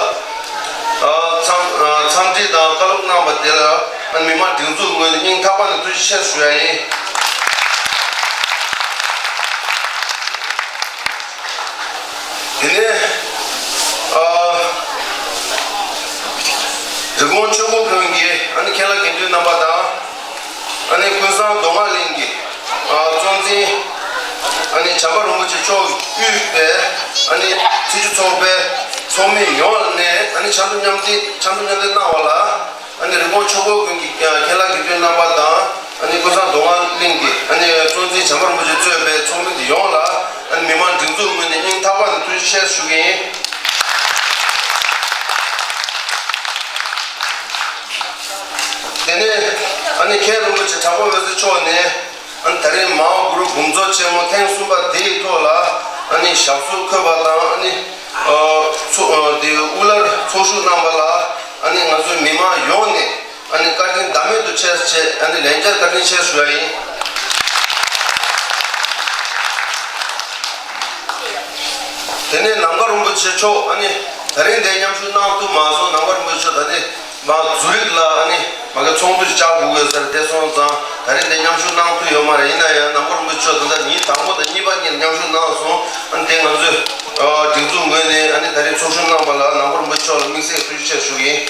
ཨ། འཚམས། ཨ། འཚམས་འདྲི་དང་བཀའ་སློབ་གནང་བ་དེ་ལ། ཨ། མི་མང་སྒྲིག་འཛུགས་ངོས་ནས་སྙིང་ཐག་པ་ནས་ཐུགས་རྗེ་ཆེ་ཞུ་ཡ་ཡིན། དེ་ནས། ཨ། རི་ཀོན་ཆོས་འཁོར་དགོན་གྱི། ཨ་ནི་མཁན་བླ་དགེ་འདུན་རྣམ་པ་དང་། ཨ་ནི་ཀུན་བཟང་མདོ་སྔགས་གླིང་གི། ཨ། གཙོ་འཛིན། ཨ་ནི་བྱམས་པ་རིན་པོ་ཆེ་མཆོག་དབུས་པའི། ཨ་ནི་ཚེས་བཅུ་ཚོགས་པའི་ཚོགས་མི་ཡོངས་ནས། ཨ་ནི་ཕྱག་མདོ་མཉམ་འདེགས། ཕྱག་མདོ་མཉམ་འདེགས་གནང་བ་ལ། ཨ་ནི་རི་ཀོན་ཆོས་འཁོར་དགོན་གྱི་མཁན་བླ་དགེ་འདུན་རྣམ་པ་དང་། ཨ་ནི་ཀུན་བཟང་མདོ་སྔགས་གླིང་གི། ཨ་ནི་གཙོ་འཛིན་བྱམས་པ་རིན་པོ་ཆེ་གཙོས་པའི་ཚོགས་མི་དེ་ཡོངས་ལ། ཨ་ནི་མི་མང་སྒྲིག་འཛུགས་ངོས་ནས་སྙིང་ཐག་པ་ནས་ཐུགས་རྗེ་ཆེ་ཞུ་གི་ཡིན། དེ་ནས། ཨ་ནི་མཁན་རིན་པོ་ཆེ་གྲགས་པ་འོད་ཟེར་མཆོག་ནས། ཨ་ནི་ད་རིང་མ་འོངས་གུ་རུ་འབུམ་ཚོགས་ཆེན་མོ་ཐེངས་གསུམ་པ་དེའི་ཐོག་ལ། ཨ་ནི་ཞབས་སོར་འཁོད་པ་དང་། ཨ་ནི། ཨ། ཚོགས། ཨ། དེ་དབུ་བླར་ཚོགས་ཞུགས་གནང་བ་ལ། ཨ་ནི་ང་ཚོའི་མི་མང་ཡོངས་ནས། ཨ་ནི་བཀའ་དྲིན་ཟླ་མེད་དུ་ཆེ་ཞེས། ཨ་ནི་ལན་བརྒྱར་བཀའ་དྲིན་ཆེ་ཞུ་ཡ་ཡིན། དེ་ནས་ནམ་མཁའ་རིན་པོ་ཆེ་མཆོག། ཨ་ནི་ད་རིང་འདིར་མཉམ་ཞུགས་གནང་ཐུབ་མ་སོང་། ནམ་མཁའ་རིན་པོ་ཆེ་མཆོག་ད་ནི་མ་ཛུ་རིག་ལ། ཨ་ནི་མ་གི་ཚོགས་འདུ་བཅར་དགོས་ཡོད་ཟེར་བསྡད་སོང་ཙང་། ད་རིང་འདིར་མཉམ་ཞུགས་གནང་ཐུབ་ཡོད་མ་རེད། ཡིན་ན་ཡང་ནམ་མཁའ་རིན་པོ་ཆེ་མཆོག་ད་ལྟ་ཉིན་དང་པོ་དང་གཉིས་པ་གཉིས་ལ་མཉམ་ཞུགས་གནང་སོང་། ཨ་ནི་དེ་ང་ཚོས། ཨ། སྒྲིག་འཛུགས་ངོས་ནས། ཨ་ནི་ད་རིང་ཚོགས་ཞུགས་གནང་བ་ལ་ནམ་མཁའ་རིན་པོ་ཆེ་མཆོག་ལ་དམིགས་བསལ་ཐུགས་རྗེ་ཆེ་ཞུ་གི་ཡིན།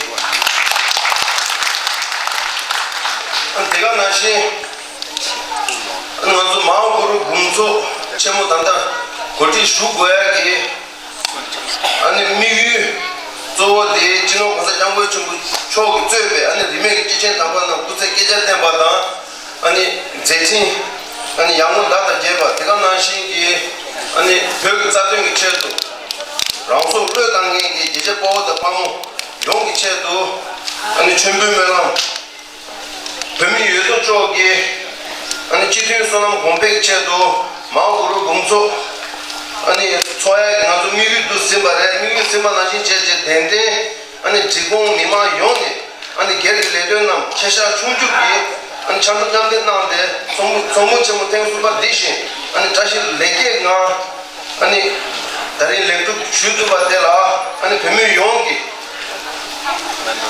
ཨ་ནི་དེ་ག་ནང་བཞིན། ང་ཚོ་མ་འོངས་གུ་རུ་འབུམ་ཚོགས་ཆེན་མོ་ད་ལྟ་གོ་སྒྲིག་ཞུ་དགོས་ཡ་གི། ཨ་ནི་དམིགས་ཡུལ་གཙོ་བོ་དེ་སྤྱི་ནོར་༸གོང་ས་༸སྐྱབས་མགོན་ཆེན་པོ་མཆོག་གིས་གཙོས་པའི། ཨ་ནི་རིས་མེད་ཀྱི་སྐྱེས་ཆེན་དམ་པ་རྣམས་སྐུ་ཚེ་བསྐལ་བརྒྱར་བརྟན་པ་དང་། ཨ་ནི་མཛད་འཕྲིན། ཨ་ནི་ཡར་ངོ་ཟླ་དང་རྒྱས་པ། དེ་ག་ནང་བཞིན་གྱི། ཨ་ནི་བོད་ཀྱི་རྩ་དོན་གྱི་ཆེད་དུ། རང་སྲོག་བློས་བཏང་མཁན་གྱི་རྒྱལ་གཅེས་དཔའ་བོ་དང་དཔའ་མོ་ཡོངས་ཀྱི་ཆེད་དུ། ཨ་ནི་མཆོད་འབུལ་སྨོན་ལམ། བོད་མི་ཡོད་དོ་ཅོག་གིས། ཨ་ནི་སྤྱི་མཐུན་བསོད་ནམས་གོང་འཕེལ་གྱི་ཆེད་དུ། མ་འོངས་གུ་རུ་འབུམ་ཚོགས། ཨ་ནི་ཚོགས་ཡ་གི་ང་ཚོ་དམིགས་ཡུལ་དུ་ཟིན་པ་རེད། དམིགས་ཡུལ་ཟིན་པ་ནང་བཞིན་བྱས་རྗེས་ཏན་ཏན། ཨ་ནི་འབྲི་གུང་མི་མང་ཡོངས་ནས། ཨ་ནི་སྒེར་གྱི་ལས་དོན་རྣམས་ཁྱེད་ཅག་ཆུང་ཆུང་གིས། ཨ་ནི་ཕྱག་མདོ་མཉམ་འདེགས་གནང་སྟེ། ཚོགས་མི། ཚོགས་མི་ཆེན་མོ་ཐེངས་གསུམ་པ་འདི་བཞིན། ཨ་ནི་བཀྲ་ཤིས་ལེགས་སྐྱེས་ངང་། ཨ་ནི་ད་རིང་ལེགས་གྲུབ་ཞུ་ཐུབ་པ་དེ་ལ། ཨ་ནི་བོད་མི་ཡོངས་ཀྱིས།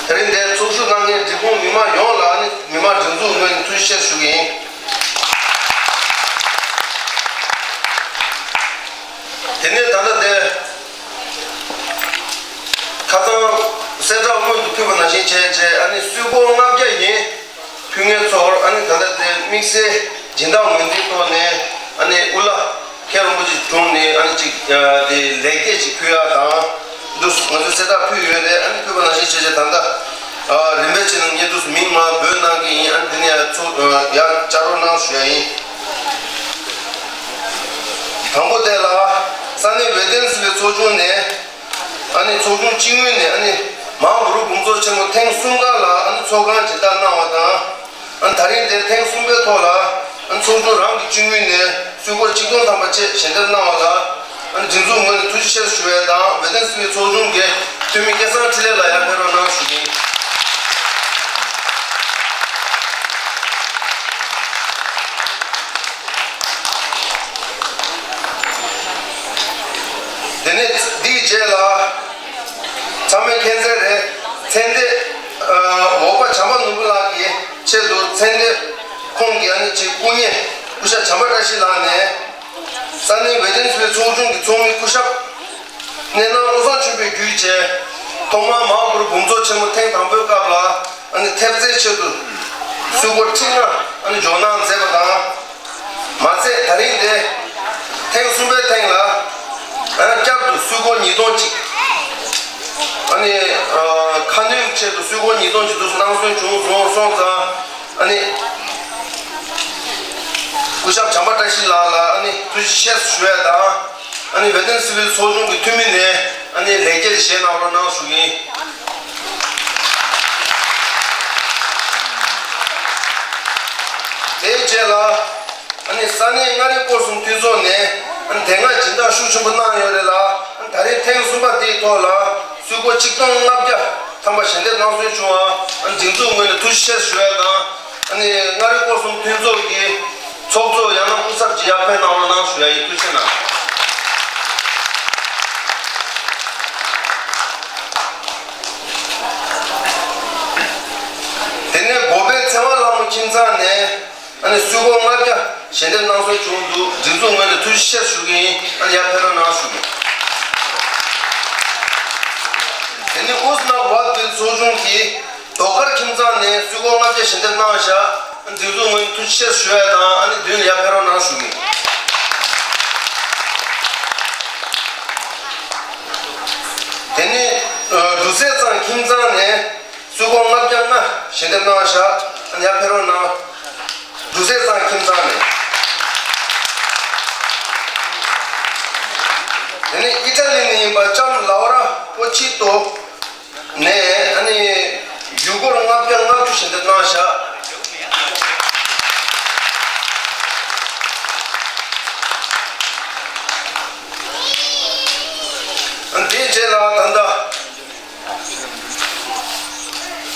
ད་རིང་འདིར་ཚོགས་ཞུགས་གནང་མཁན་འབྲི་གུང་མི་མང་ཡོངས་ལ། ཨ་ནི་མི་མང་སྒྲིག་འཛུགས་ངོས་ནས་ཐུགས་རྗེ་ཆེ་ཞུ་གི་ཡིན། དེ་ནས་ད་ལྟ་དེ། ཁ་སང་གསལ་བསྒྲགས་སྔོན་དུ་ཕུལ་བ་ནང་བཞིན་བྱས་རྗེས། ཨ་ནི་གསོལ་ཕོགས་ལྔ་བརྒྱ་ཡན་ཕུལ་མཁན་ཚོར། ཨ་ནི་ད་ལྟ་དེ་དམིགས་བསལ་སྦྱིན་བདག་ངོས་འཛིན་ཐོག་ནས། ཨ་ནི་དབུ་བླ་མཁན་རིན་པོ་ཆེ་དྲུང་ནས། ཨ་ནི་ཅིག་ཨ། དེ་ལེགས་སྐྱེས་ཅིག་ཕུལ་ཡ་དང་། འདུག་ང་ཚོས་གསལ་བསྒྲགས་ཕུལ་ཡོད་རེད། ཨ་ནི་ཕུལ་བ་ནང་བཞིན་བྱས་རྗེས་ད་ལྟ། ཨ། རིམ་པས་བྱས་ནས་ངས་འདུག་མིང་མར་འབོད་གནང་གི་ཡིན། ཨ་ནི་དེ་ནས་ཡར་ཚུར། ཨ། ཡར་བཅར་རོགས་གནང་ཞུ་ཡ་ཡིན། དང་པོ་དེ་ལ་ས་གནས་ཝེ་ཏན་སི་ཝེ་ཚོགས་ཆུང་ནས། ཨ་ནི་ཚོགས་ཆུང་སྤྱི་ངོས་ནས། ཨ་ནི་མ་འོངས་གུ་རུ་འབུམ་ཚོགས་ཆེན་མོ་ཐེངས་གསུམ་པ་ལ། ཨ་ནི་ཚོགས་ཁང་སྦྱིན་བདག་གནང་བ་དང་། ཨ་ནི་ད་རིང་དེ་ཐེངས་གསུམ་པའི་ཐོག་ལ། ཨ་ནི་ཚོགས་ཆུང་རང་གི་སྤྱི་ངོས་ནས་གསོལ་ཕོགས་ཆིག་སྟོང་ཐམ་པ་ཅིག་ཞལ་འདེབས་གནང་བ་ལ། ཨ་ནི་སྒྲིག་འཛུགས་ངོས་ནས་ཐུགས་རྗེ་ཆེ་ཞུ་བ་དང་། ཝེ་ཏན་སི་ཝེ་ཚོགས་ཆུང་གི་འཐུས་མི་སྐལ་བཟང་འཕྲིན་ལས་ལགས་ཡར་ཕེབས་རོགས་གནང་ཞུ་གི་ཡིན། དེ་ནས་འདིའི་རྗེས་ལ། ཚང་མས་མཁྱེན་གསལ་རེད། ཚེ་འདས་ འོག་པ་བྱམས་པ་ནོར་བུ་ལགས་ཀྱི་ཆེད་དུ་མཚན་འདོན་ཁོང་གི་ཨ་ནི་ཅིག་སྐུ་ཉིད་སྐུ་ཞབས་བྱམས་པ་བཀྲ་ཤིས་ལགས་ནས། ས་གནས་ཝེ་ཏན་སི་ཝིལ་ཚོགས་ཆུང་གི་ཚོགས་མི་སྐུ་ཞབས་གནས་ནང་བློ་བཟང་ཆོས་འཕེལ་བརྒྱུད་བཅས་ཐོག་མར་མ་ཧཱ་གུ་རུ་འབུམ་ཚོགས་ཆེན་མོ་ཐེངས་དང་པོའི་སྐབས་ལ་ཨ་ནི་ཐེབས་རྩའི་ཆེད་དུ་གསོལ་སྒོར་ཁྲི་ལྔ་ཨ་ནི་འཇོག་གནང་མཛད་པ་དང་། མ་ཚད་ད་རིང་དེ་ཐེངས་གསུམ་པའི་ཐེངས་ལ་ཨ་ནི་བསྐྱར་དུ་གསོལ་སྒོར་ཉིས་སྟོང་གཅིག་ཨ་ནི་ཁ་སྣོན་ཆེད་དུ་གསོལ་སྒོར་ཉིས་སྟོང་གཅིག་ཏུ་གནང་སྲོལ་བྱུང་སོང་སོང་ཙང་། ཨ་ནི་སྐུ་ཞབས་བྱམས་པ་བཀྲ་ཤིས་ལགས་ལ་ཨ་ནི་ཐུགས་རྗེ་ཆེ་ཞུ་ཡ་དང་། ཨ་ནི་ཝེ་ཏན་སི་ཝིལ་ཚོགས་ཆུང་གི་འཐུས་མི་ནས་ཨ་ནི་ལེགས་སྐྱེས་བཞེས་གནང་རོགས་གནང་ཞུ་གི་ཡིན། དེའི་རྗེས་ལ་ཨ་ནི་ས་གནས་མངའ་རིས་སྐོར་གསུམ་མཐུན་ཚོགས་ནས་ཨ་ནི་དེ་སྔ་སྦྱིན་བདག་ཤུགས་ཆེན་པོ་གནང་ཡོད་རེད་ལ། ཨ་ནི་ད་རེས་ཐེངས་གསུམ་པ་དེའི་ཐོག་ལ་གསོལ་སྒོར་ཆིག་སྟོང་ལྔ་བརྒྱ་ཐམ་པ་ཞལ་འདེབས་གནང་སྲོལ་བྱུང་བ་ཨ་ནི་སྒྲིག་འཛུགས་ངོས་ནས་ཐུགས་རྗེ་ཆེ་ཞུ་ཡ་དང་། ཨ་ནི་མངའ་རིས་སྐོར་གསུམ་མཐུན་ཚོགས་ཀྱི་ཚོགས་གཙོ་ཡང་ན་སྐུ་ཚབ་ཀྱིས་ཡར་ཕེབས་གནང་རོགས་གནང་ཞུ་ཡ་ཡིན། ཐུགས་རྗེ་གནང་། དེ་ནས་འགོ་པའི་ཚེ་དབང་ལྷ་མོ་ཁྱིམ་ཚང་ནས་ཨ་ནི་གསོལ་སྒོར་ལྔ་བརྒྱ་ཞལ་འདེབས་གནང་སྲོལ་བྱུང་འདུག་སྒྲིག་འཛུགས་ངོས་ནས་ཐུགས་རྗེ་ཆེ་ཞུ་གི་ཡིན། ཨ་ནི་ཡར་ཕེབས་རོགས་གནང་ཞུ་གི་ཡིན། དེ་ནས་ཨུ་སི་ནག་ཝཱད་བིལ་ཚོགས་ཆུང་གིས་རྡོ་དཀར་ཁྱིམ་ཚང་ནས་གསོལ་སྒོར་ལྔ་བརྒྱ་ཞལ་འདེབས་གནང་བཞག་སྒྲིག་འཛུགས་ངོས་ནས་ཐུགས་རྗེ་ཆེ་ཞུ་ཡ་དང་། ཨ་ནི་མདུན་ལ་ཡར་ཕེབས་རོགས་གནང་ཞུ་གི་ཡིན། དེ་ནས་འབྲུག་གསེར་ཚང་ཁྱིམ་ཚང་ནས་གསོལ་སྒོར་ལྔ་བརྒྱ་ལྔ་ཞལ་འདེབས་གནང་བཞག་ཨ་ནི་ཡར་ཕེབས་རོགས་གནང་། འབྲུག་གསེར་ཚང་ཁྱིམ་ཚང་ནས། དེ་ནས་ཨི་ཊ་ལི་ནས་ཡིན་པ་ལྕམ་ལའོ་ར་པོ་ཆི་ཏོ་ནས་ཨ་ནི་ཡུ་སྒོར་ལྔ་བརྒྱ་ལྔ་བཅུ་ཞལ་འདེབས་གནང་བཞག་ཨ་ནི་དེའི་རྗེས་ལ་ད་ལྟ།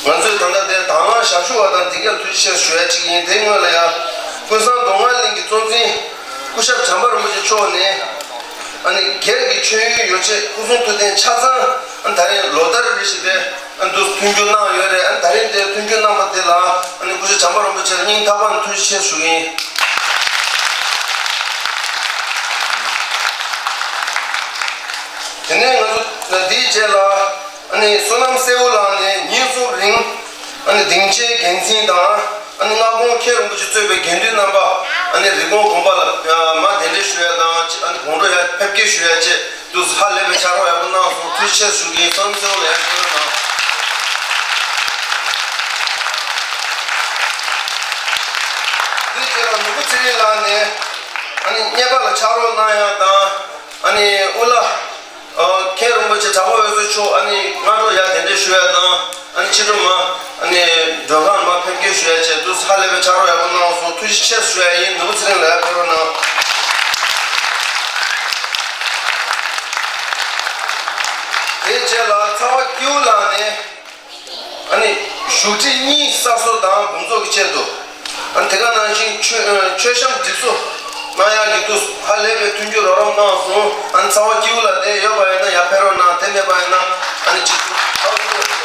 ང་ཚོས་ད་ལྟ་དེར་དང་བླངས་ཞབས་ཞུ་བ་དང་འདི་གར་ཐུགས་རྗེ་ཆེ་ཞུ་ཡ་གཅིག་ཡིན། དེ་སྔོན་ལ་ཡང་ཀུན་བཟང་མདོ་སྔགས་གླིང་གི་གཙོ་འཛིན་སྐུ་ཞབས་བྱམས་པ་རིན་པོ་ཆེ་མཆོག་ནས་ཨ་ནི་སྒེར་གྱི་མཆོད་ཡོན་ཡོ་བྱད་སྐུ་གསུང་ཐུགས་རྟེན་ཆ་ཚང་ཨ་ནི་ད་རེས་ལོ་ལྟར་རེ་བཞིན་པའི་ཨ་ནི་འདུ་མཐུན་འགྱུར་གནང་ཡོད་རེད། ཨ་ནི་ད་རེས་དེར་མཐུན་འགྱུར་གནང་པ་དེ་ལ་ཨ་ནི་སྐུ་ཞབས་བྱམས་པ་རིན་པོ་ཆེ་ལ་སྙིང་ཐག་པ་ནས་ཐུགས་རྗེ་ཆེ་ཞུ་གི་ཡིན། དེ་ནས་ང་ཚོ་འདིའི་རྗེས་ལ། ཨ་ནི་བསོད་ནམས་གསལ་བོ་ལགས་ནས་ཉིན་གསུམ་རིང་ཨ་ནི་སྡིངས་ཆའི་འགན་འཛིན་དང་ཨ་ནི་སྔ་དགོང་མཁན་རིན་པོ་ཆེ་གཙོས་པའི་དགེ་འདུན་རྣམ་པ་ཨ་ནི་རི་ཀོན་དགོན་པ་ལ་མར་གདན་འདྲེན་ཞུ་ཡ་དང་ཨ་ནི་དགོང་དྲོ་ཡར་ཕེབས་སྐྱེལ་ཞུ་ཡ་བཅས་དུས་སུ་ཧ་ལས་པའི་ཕྱག་རོགས་ཡག་པོ་གནང་སོང་། ཐུགས་རྗེ་ཆེ་ཞུ་གི་ཡིན། བསོད་ནམས་གསལ་བོ་ལགས་ཡར་ཕེབས་རོགས་གནང་། འདིའི་རྗེས་ལ་ནོར་བུ་ཚེ་རིང་ལགས་ནས་ཨ་ནི་གཉེར་པ་ལ་ཕྱག་རོགས་གནང་ཡ་དང་། ཨ་ནི་ཨུ་ལ། ཨ། མཁན་རིན་པོ་ཆེ་དྲག་པོ་འོད་ཟེར་མཆོག་ཨ་ནི་སྔ་དྲོ་ཡར་གདན་འདྲེན་ཞུ་ཡ་དང་ཨ་ནི་ཕྱི་དྲོ་མ་ཨ་ནི་མགྲོན་ཁང་མར་ཕེབས་སྐྱེལ་ཞུ་ཡ་བཅས་དུས་ཧ་ལས་པའི་ཕྱག་རོགས་ཡག་པོ་གནང་སོང་། ཐུགས་རྗེ་ཆེ་ཞུ་ཡ་ཡིན། ནོར་བུ་ཚེ་རིང་ལགས་ཡར་ཕེབས་རོགས་གནང་། དེའི་རྗེས་ལ་ཚ་བ་སྐྱིད་པོ་ལགས་ནས། ཨ་ནི་བཞུགས་ཁྲི་གཉིས་གསར་བཟོ་དང་འབུམ་ཚོགས་ཀྱི་ཆེད་དུ། ཨ་ནི་དེ་ག་ནང་བཞིན་མཆོད་མཆོད་བཤམས་སྒྲིག་བཟོ་གནང་ཡག་གི་དུས་ཧ་ལས་པའི་མཐུན་འགྱུར་རོགས་རམ་གནང་སོང་། ཨ་ནི་ཚ་བ་སྐྱིད་པོ་ལགས་དེ་ཡོད་པ་ཡིན་ན་ཡར་ཕེབས་རོགས་གནང་། དེ་མེད་པ་ཡིན་ན་ཨ་ནི་ཅིག་ཚ་བ་སྐྱིད་པོ་ལགས་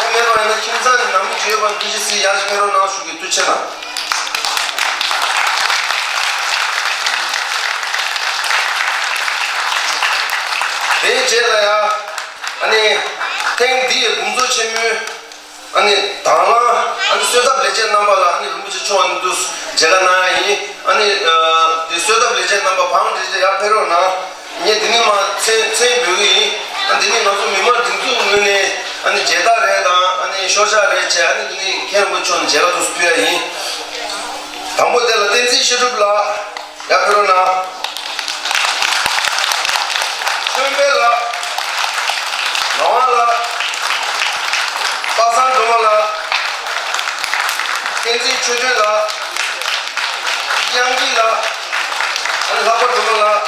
དེ་མེད་པ་ཡིན་ན་ཁྱིམ་ཚང་ནས་ནང་མི་ཅིག་ཡོད་པ་ནི་ཐུགས་རྗེ་གཟིགས་ཡར་ཅིག་ཕེབས་རོགས་གནང་ཞུ་གི། ཐུགས་རྗེ་གནང་། དེའི་རྗེས་ལ་ཡང་། ཨ་ནི། ཐེངས་འདིའི་འབུམ་ཚོགས་ཆེན་མོའི། ཨ་ནི། དང་བླངས། ཨ་ནི་གསོལ་ཐབ་ལས་བྱེད་རྣམ་པ་ལ་ཨ་ནི་རིན་པོ་ཆེ་མཆོག་ཨ་ནི་དུ་མཇལ་ཁ་གནང་ཡ་ཡིན། ཨ་ནི། འདི་གསོལ་ཐབ་ལས་བྱེད་རྣམ་པ་བང་སྒྲིག་བྱས་ཡར་ཕེབས་རོགས་གནང་། ངས་འདི་ནས་མར་མཚན་མཚན་འབོད་གི་ཡིན། ཨ་འདི་ནི་ང་ཚོ་མི་མང་སྒྲིག་འཛུགས་ངོས་ནས་ཨ་ནི་མཇལ་དར་རེ་དང་ཨ་ནི་ཤོག་བྱང་རེ་བྱས། ཨ་ནི་འདི་ནི་མཁན་རིན་པོ་ཆེ་མཆོག་ནས་མཇལ་ཁ་དུ་ཕུལ་ཡ་ཡིན། དང་པོ་དེ་ལ་བསྟན་འཛིན་བཤད་སྒྲུབ་ལགས། ཡར་ཕེབས་རོགས་གནང་། ཆོས་འཕེལ་ལགས། ངག་དབང་ལགས། པ་སངས་སྒྲོལ་མ་ལགས། བསྟན་འཛིན་ཆོས་སྒྲོན་ལགས། དབྱངས་སྐྱིད་ལགས། ཨ་ནི་ལྷག་པ་སྒྲོལ་མ་ལགས།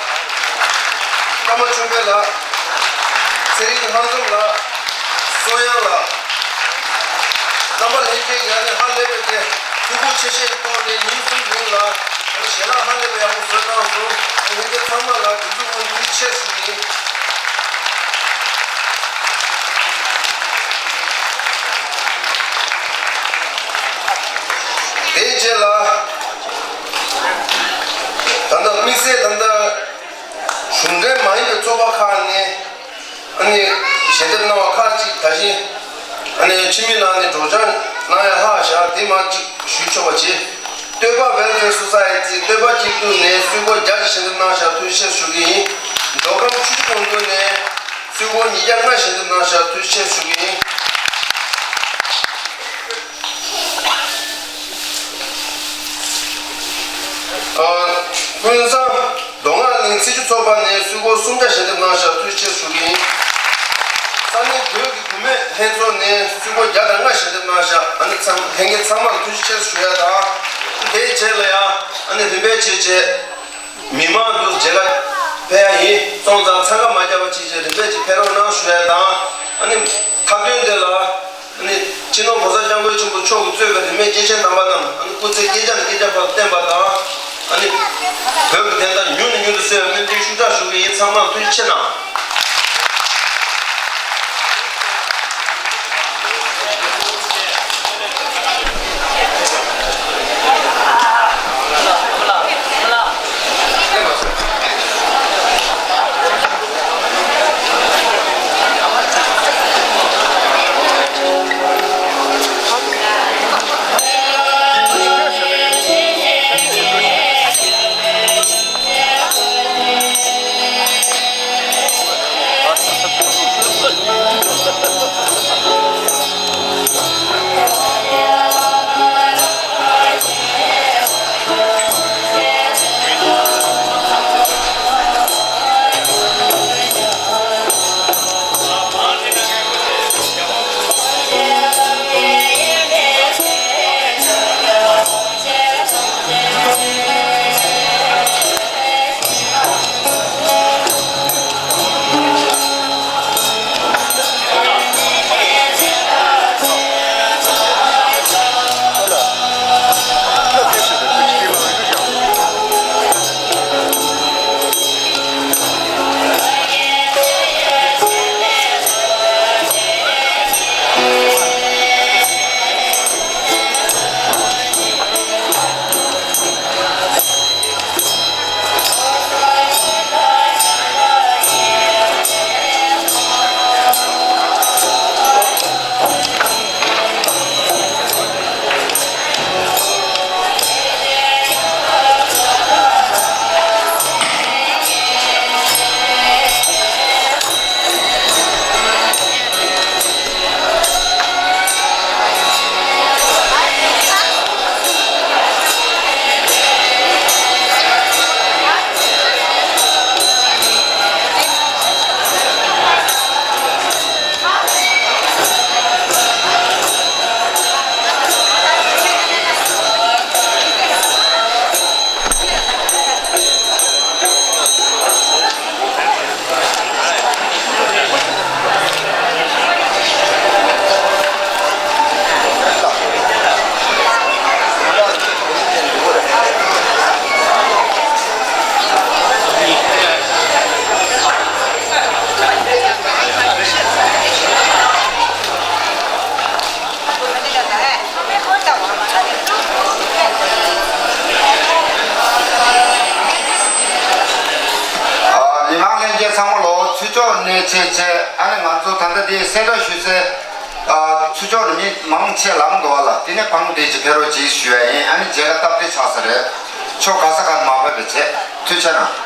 ཀརྨ་ཆོས་འཕེལ་ལགས། ཚེ་རིང་ལྷ་འཛོམས་ལགས། བསོད་དབྱངས་ལགས། རྣམ་པ་ལྷན་རྒྱས་ཀྱིས་ཨ་ནི་ཧ་ལས་པའི་གི་ཐུགས་ཁུར་ཆེ་བཞེས་ཐོག་ནས་ཉིན་གསུམ་རིང་ལ་ཨ་ནི་ཞལ་ལག་ཧ་ལས་པའི་ཡག་པོ་བཟོས་གནང་སོང་། ཨ་ནི་ལྷན་རྒྱས་ཚང་མ་ལ་སྒྲིག་འཛུགས་ངོས་ནས་ཐུགས་རྗེ་ཆེ་ཞུ་གི་ཡིན། ཞལ་འདེབས་གནང་བ་ཁག་ཅིག་ད་གིན་ཨ་ནི་འཆི་མེད་ལགས་ནས་སྒྲོག་སྦྱང་གནང་ཡ་ལྷག་བཞག་དེ་མར་ཅིག་ཞུ་ཆོག་པ་བྱེད། སྟོད་པ་Welfare Society སྟོད་པ་སྐྱིད་སྡུག་ནས་སུད་སྒོར་བརྒྱ་ཞལ་འདེབས་གནང་བཞག་ཐུགས་རྗེ་ཆེ་ཞུ་གི་ཡིན། མདོ་ཁམས་ཆུ་བཞི་སྒང་དྲུག་ནས་སུད་སྒོར་ཉིས་བརྒྱ་ལྔ་ཞལ་འདེབས་གནང་བཞག་ཐུགས་རྗེ་ཆེ་ཞུ་གི་ཡིན། ཨ། ཀུན་བཟང་མདོ་སྔགས་གླིང་ཚེས་བཅུ་ཚོགས་པ་ནས་སུད་སྒོར་སུམ་བརྒྱ་ཞལ་འདེབས་གནང་བཞག་ཐུགས་རྗེ་ཆེ་ཞུ་གི་ཡིན། ས་གནས་བོད་ཀྱི་བུད་མེད་ལྷན་ཚོགས་ནས་སུད་སྒོར་བརྒྱ་དང་ལྔ་ཞལ་འདེབས་གནང་བཞག་ཨ་ནི་ཚང་ལྷན་རྒྱས་ཚང་མ་ལ་ཐུགས་རྗེ་ཆེ་ཞུ་ཡ་དང་། དེའི་རྗེས་ལ་ཡང་ཨ་ནི་རིམ་པས་བྱས་བྱས། མི་མང་དུ་མཇལ་ཁ་ཕེབས་ཡ་ཡིན། སོང་ཙང་འཚང་ཁ་མ་རྒྱག་པ་ཅིག་བྱས་རིམ་པས་ཅིག་ཕེབས་རོགས་གནང་ཞུ་ཡ་དང་། ཨ་ནི་མཐའ་དོན་དེ་ལ་ཨ་ནི་སྤྱི་ནོར་༸གོང་ས་༸སྐྱབས་མགོན་ཆེན་པོ་མཆོག་གིས་གཙོས་པའི་རིས་མེད་སྐྱེས་ཆེན་དམ་པ་རྣམས་ཨ་ནི་སྐུ་ཚེ་བསྐལ་བརྒྱ་ནས་བསྐལ་བརྒྱ་བར་བརྟན་པ་དང་། ཨ་ནི་བོད་ཀྱི་བདེན་མཐའ་མྱུར་ནས་མྱུར་དུ་གསལ་བའི་སྨོན་འདུན་ཤུགས་དྲག་ཞུ་གི་ཡིན། ཚང་མ་ལ་ཐུགས་རྗེ་ཆེ་གནང་། མི་མང་ལྷན་རྒྱས་ཚང་མ་ལོ། ཚུར་ཕྱོགས་ནས་བྱས་བྱས་ཨ་ནི་ང་ཚོ་ད་ལྟ་འདི་གསལ་བསྒྲགས་ཞུ་སའི་ཚུར་ཕྱོགས་ནས་མི་མང་ཆེ་ལངས་འདུག་བ་ལ། དེ་ནས་གང་བདེ་ཅིག་ཕེབས་རོགས་གྱིས་ཞུ་ཡ་ཡིན། ཨ་ནི་མཇལ་ཁ་སྟབས་བདེ་ཆགས་ས་རེད། ཕྱོགས་ག་ས་ག་ནས་མ་ཕེབས་པ་བྱས། ཐུགས་རྗེ་གནང་།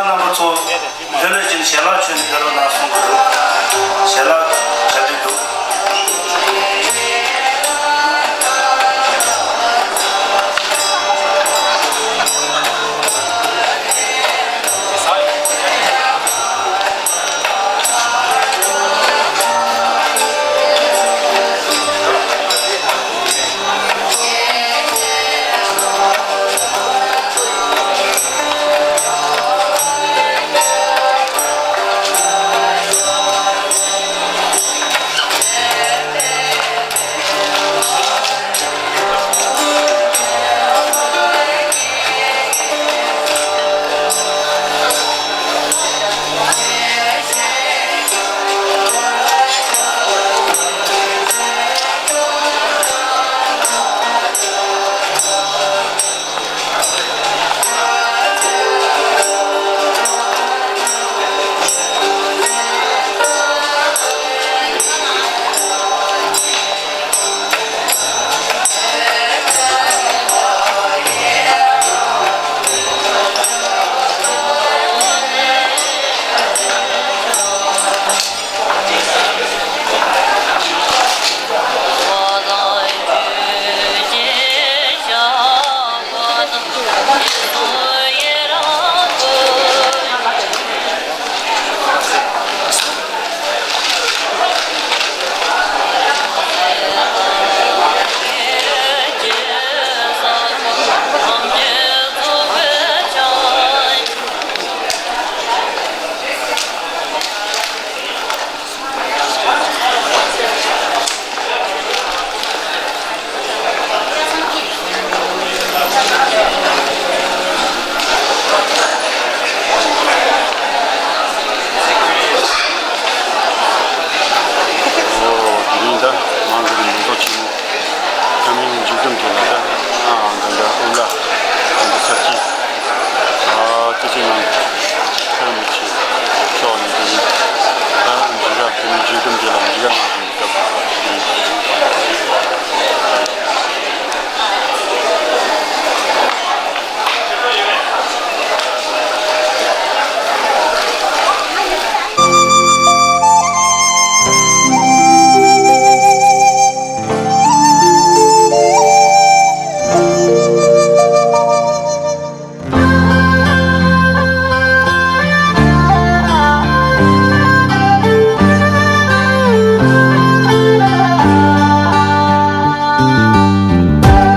རྣམ་པ་ཚོ་ལྷོད་ལྷོད་ཅིག་ཞལ་ལག་མཆོད་ནས་ཕེབས་རོགས་གནང་གསུང་གི་འདུག་ཞལ་ལག་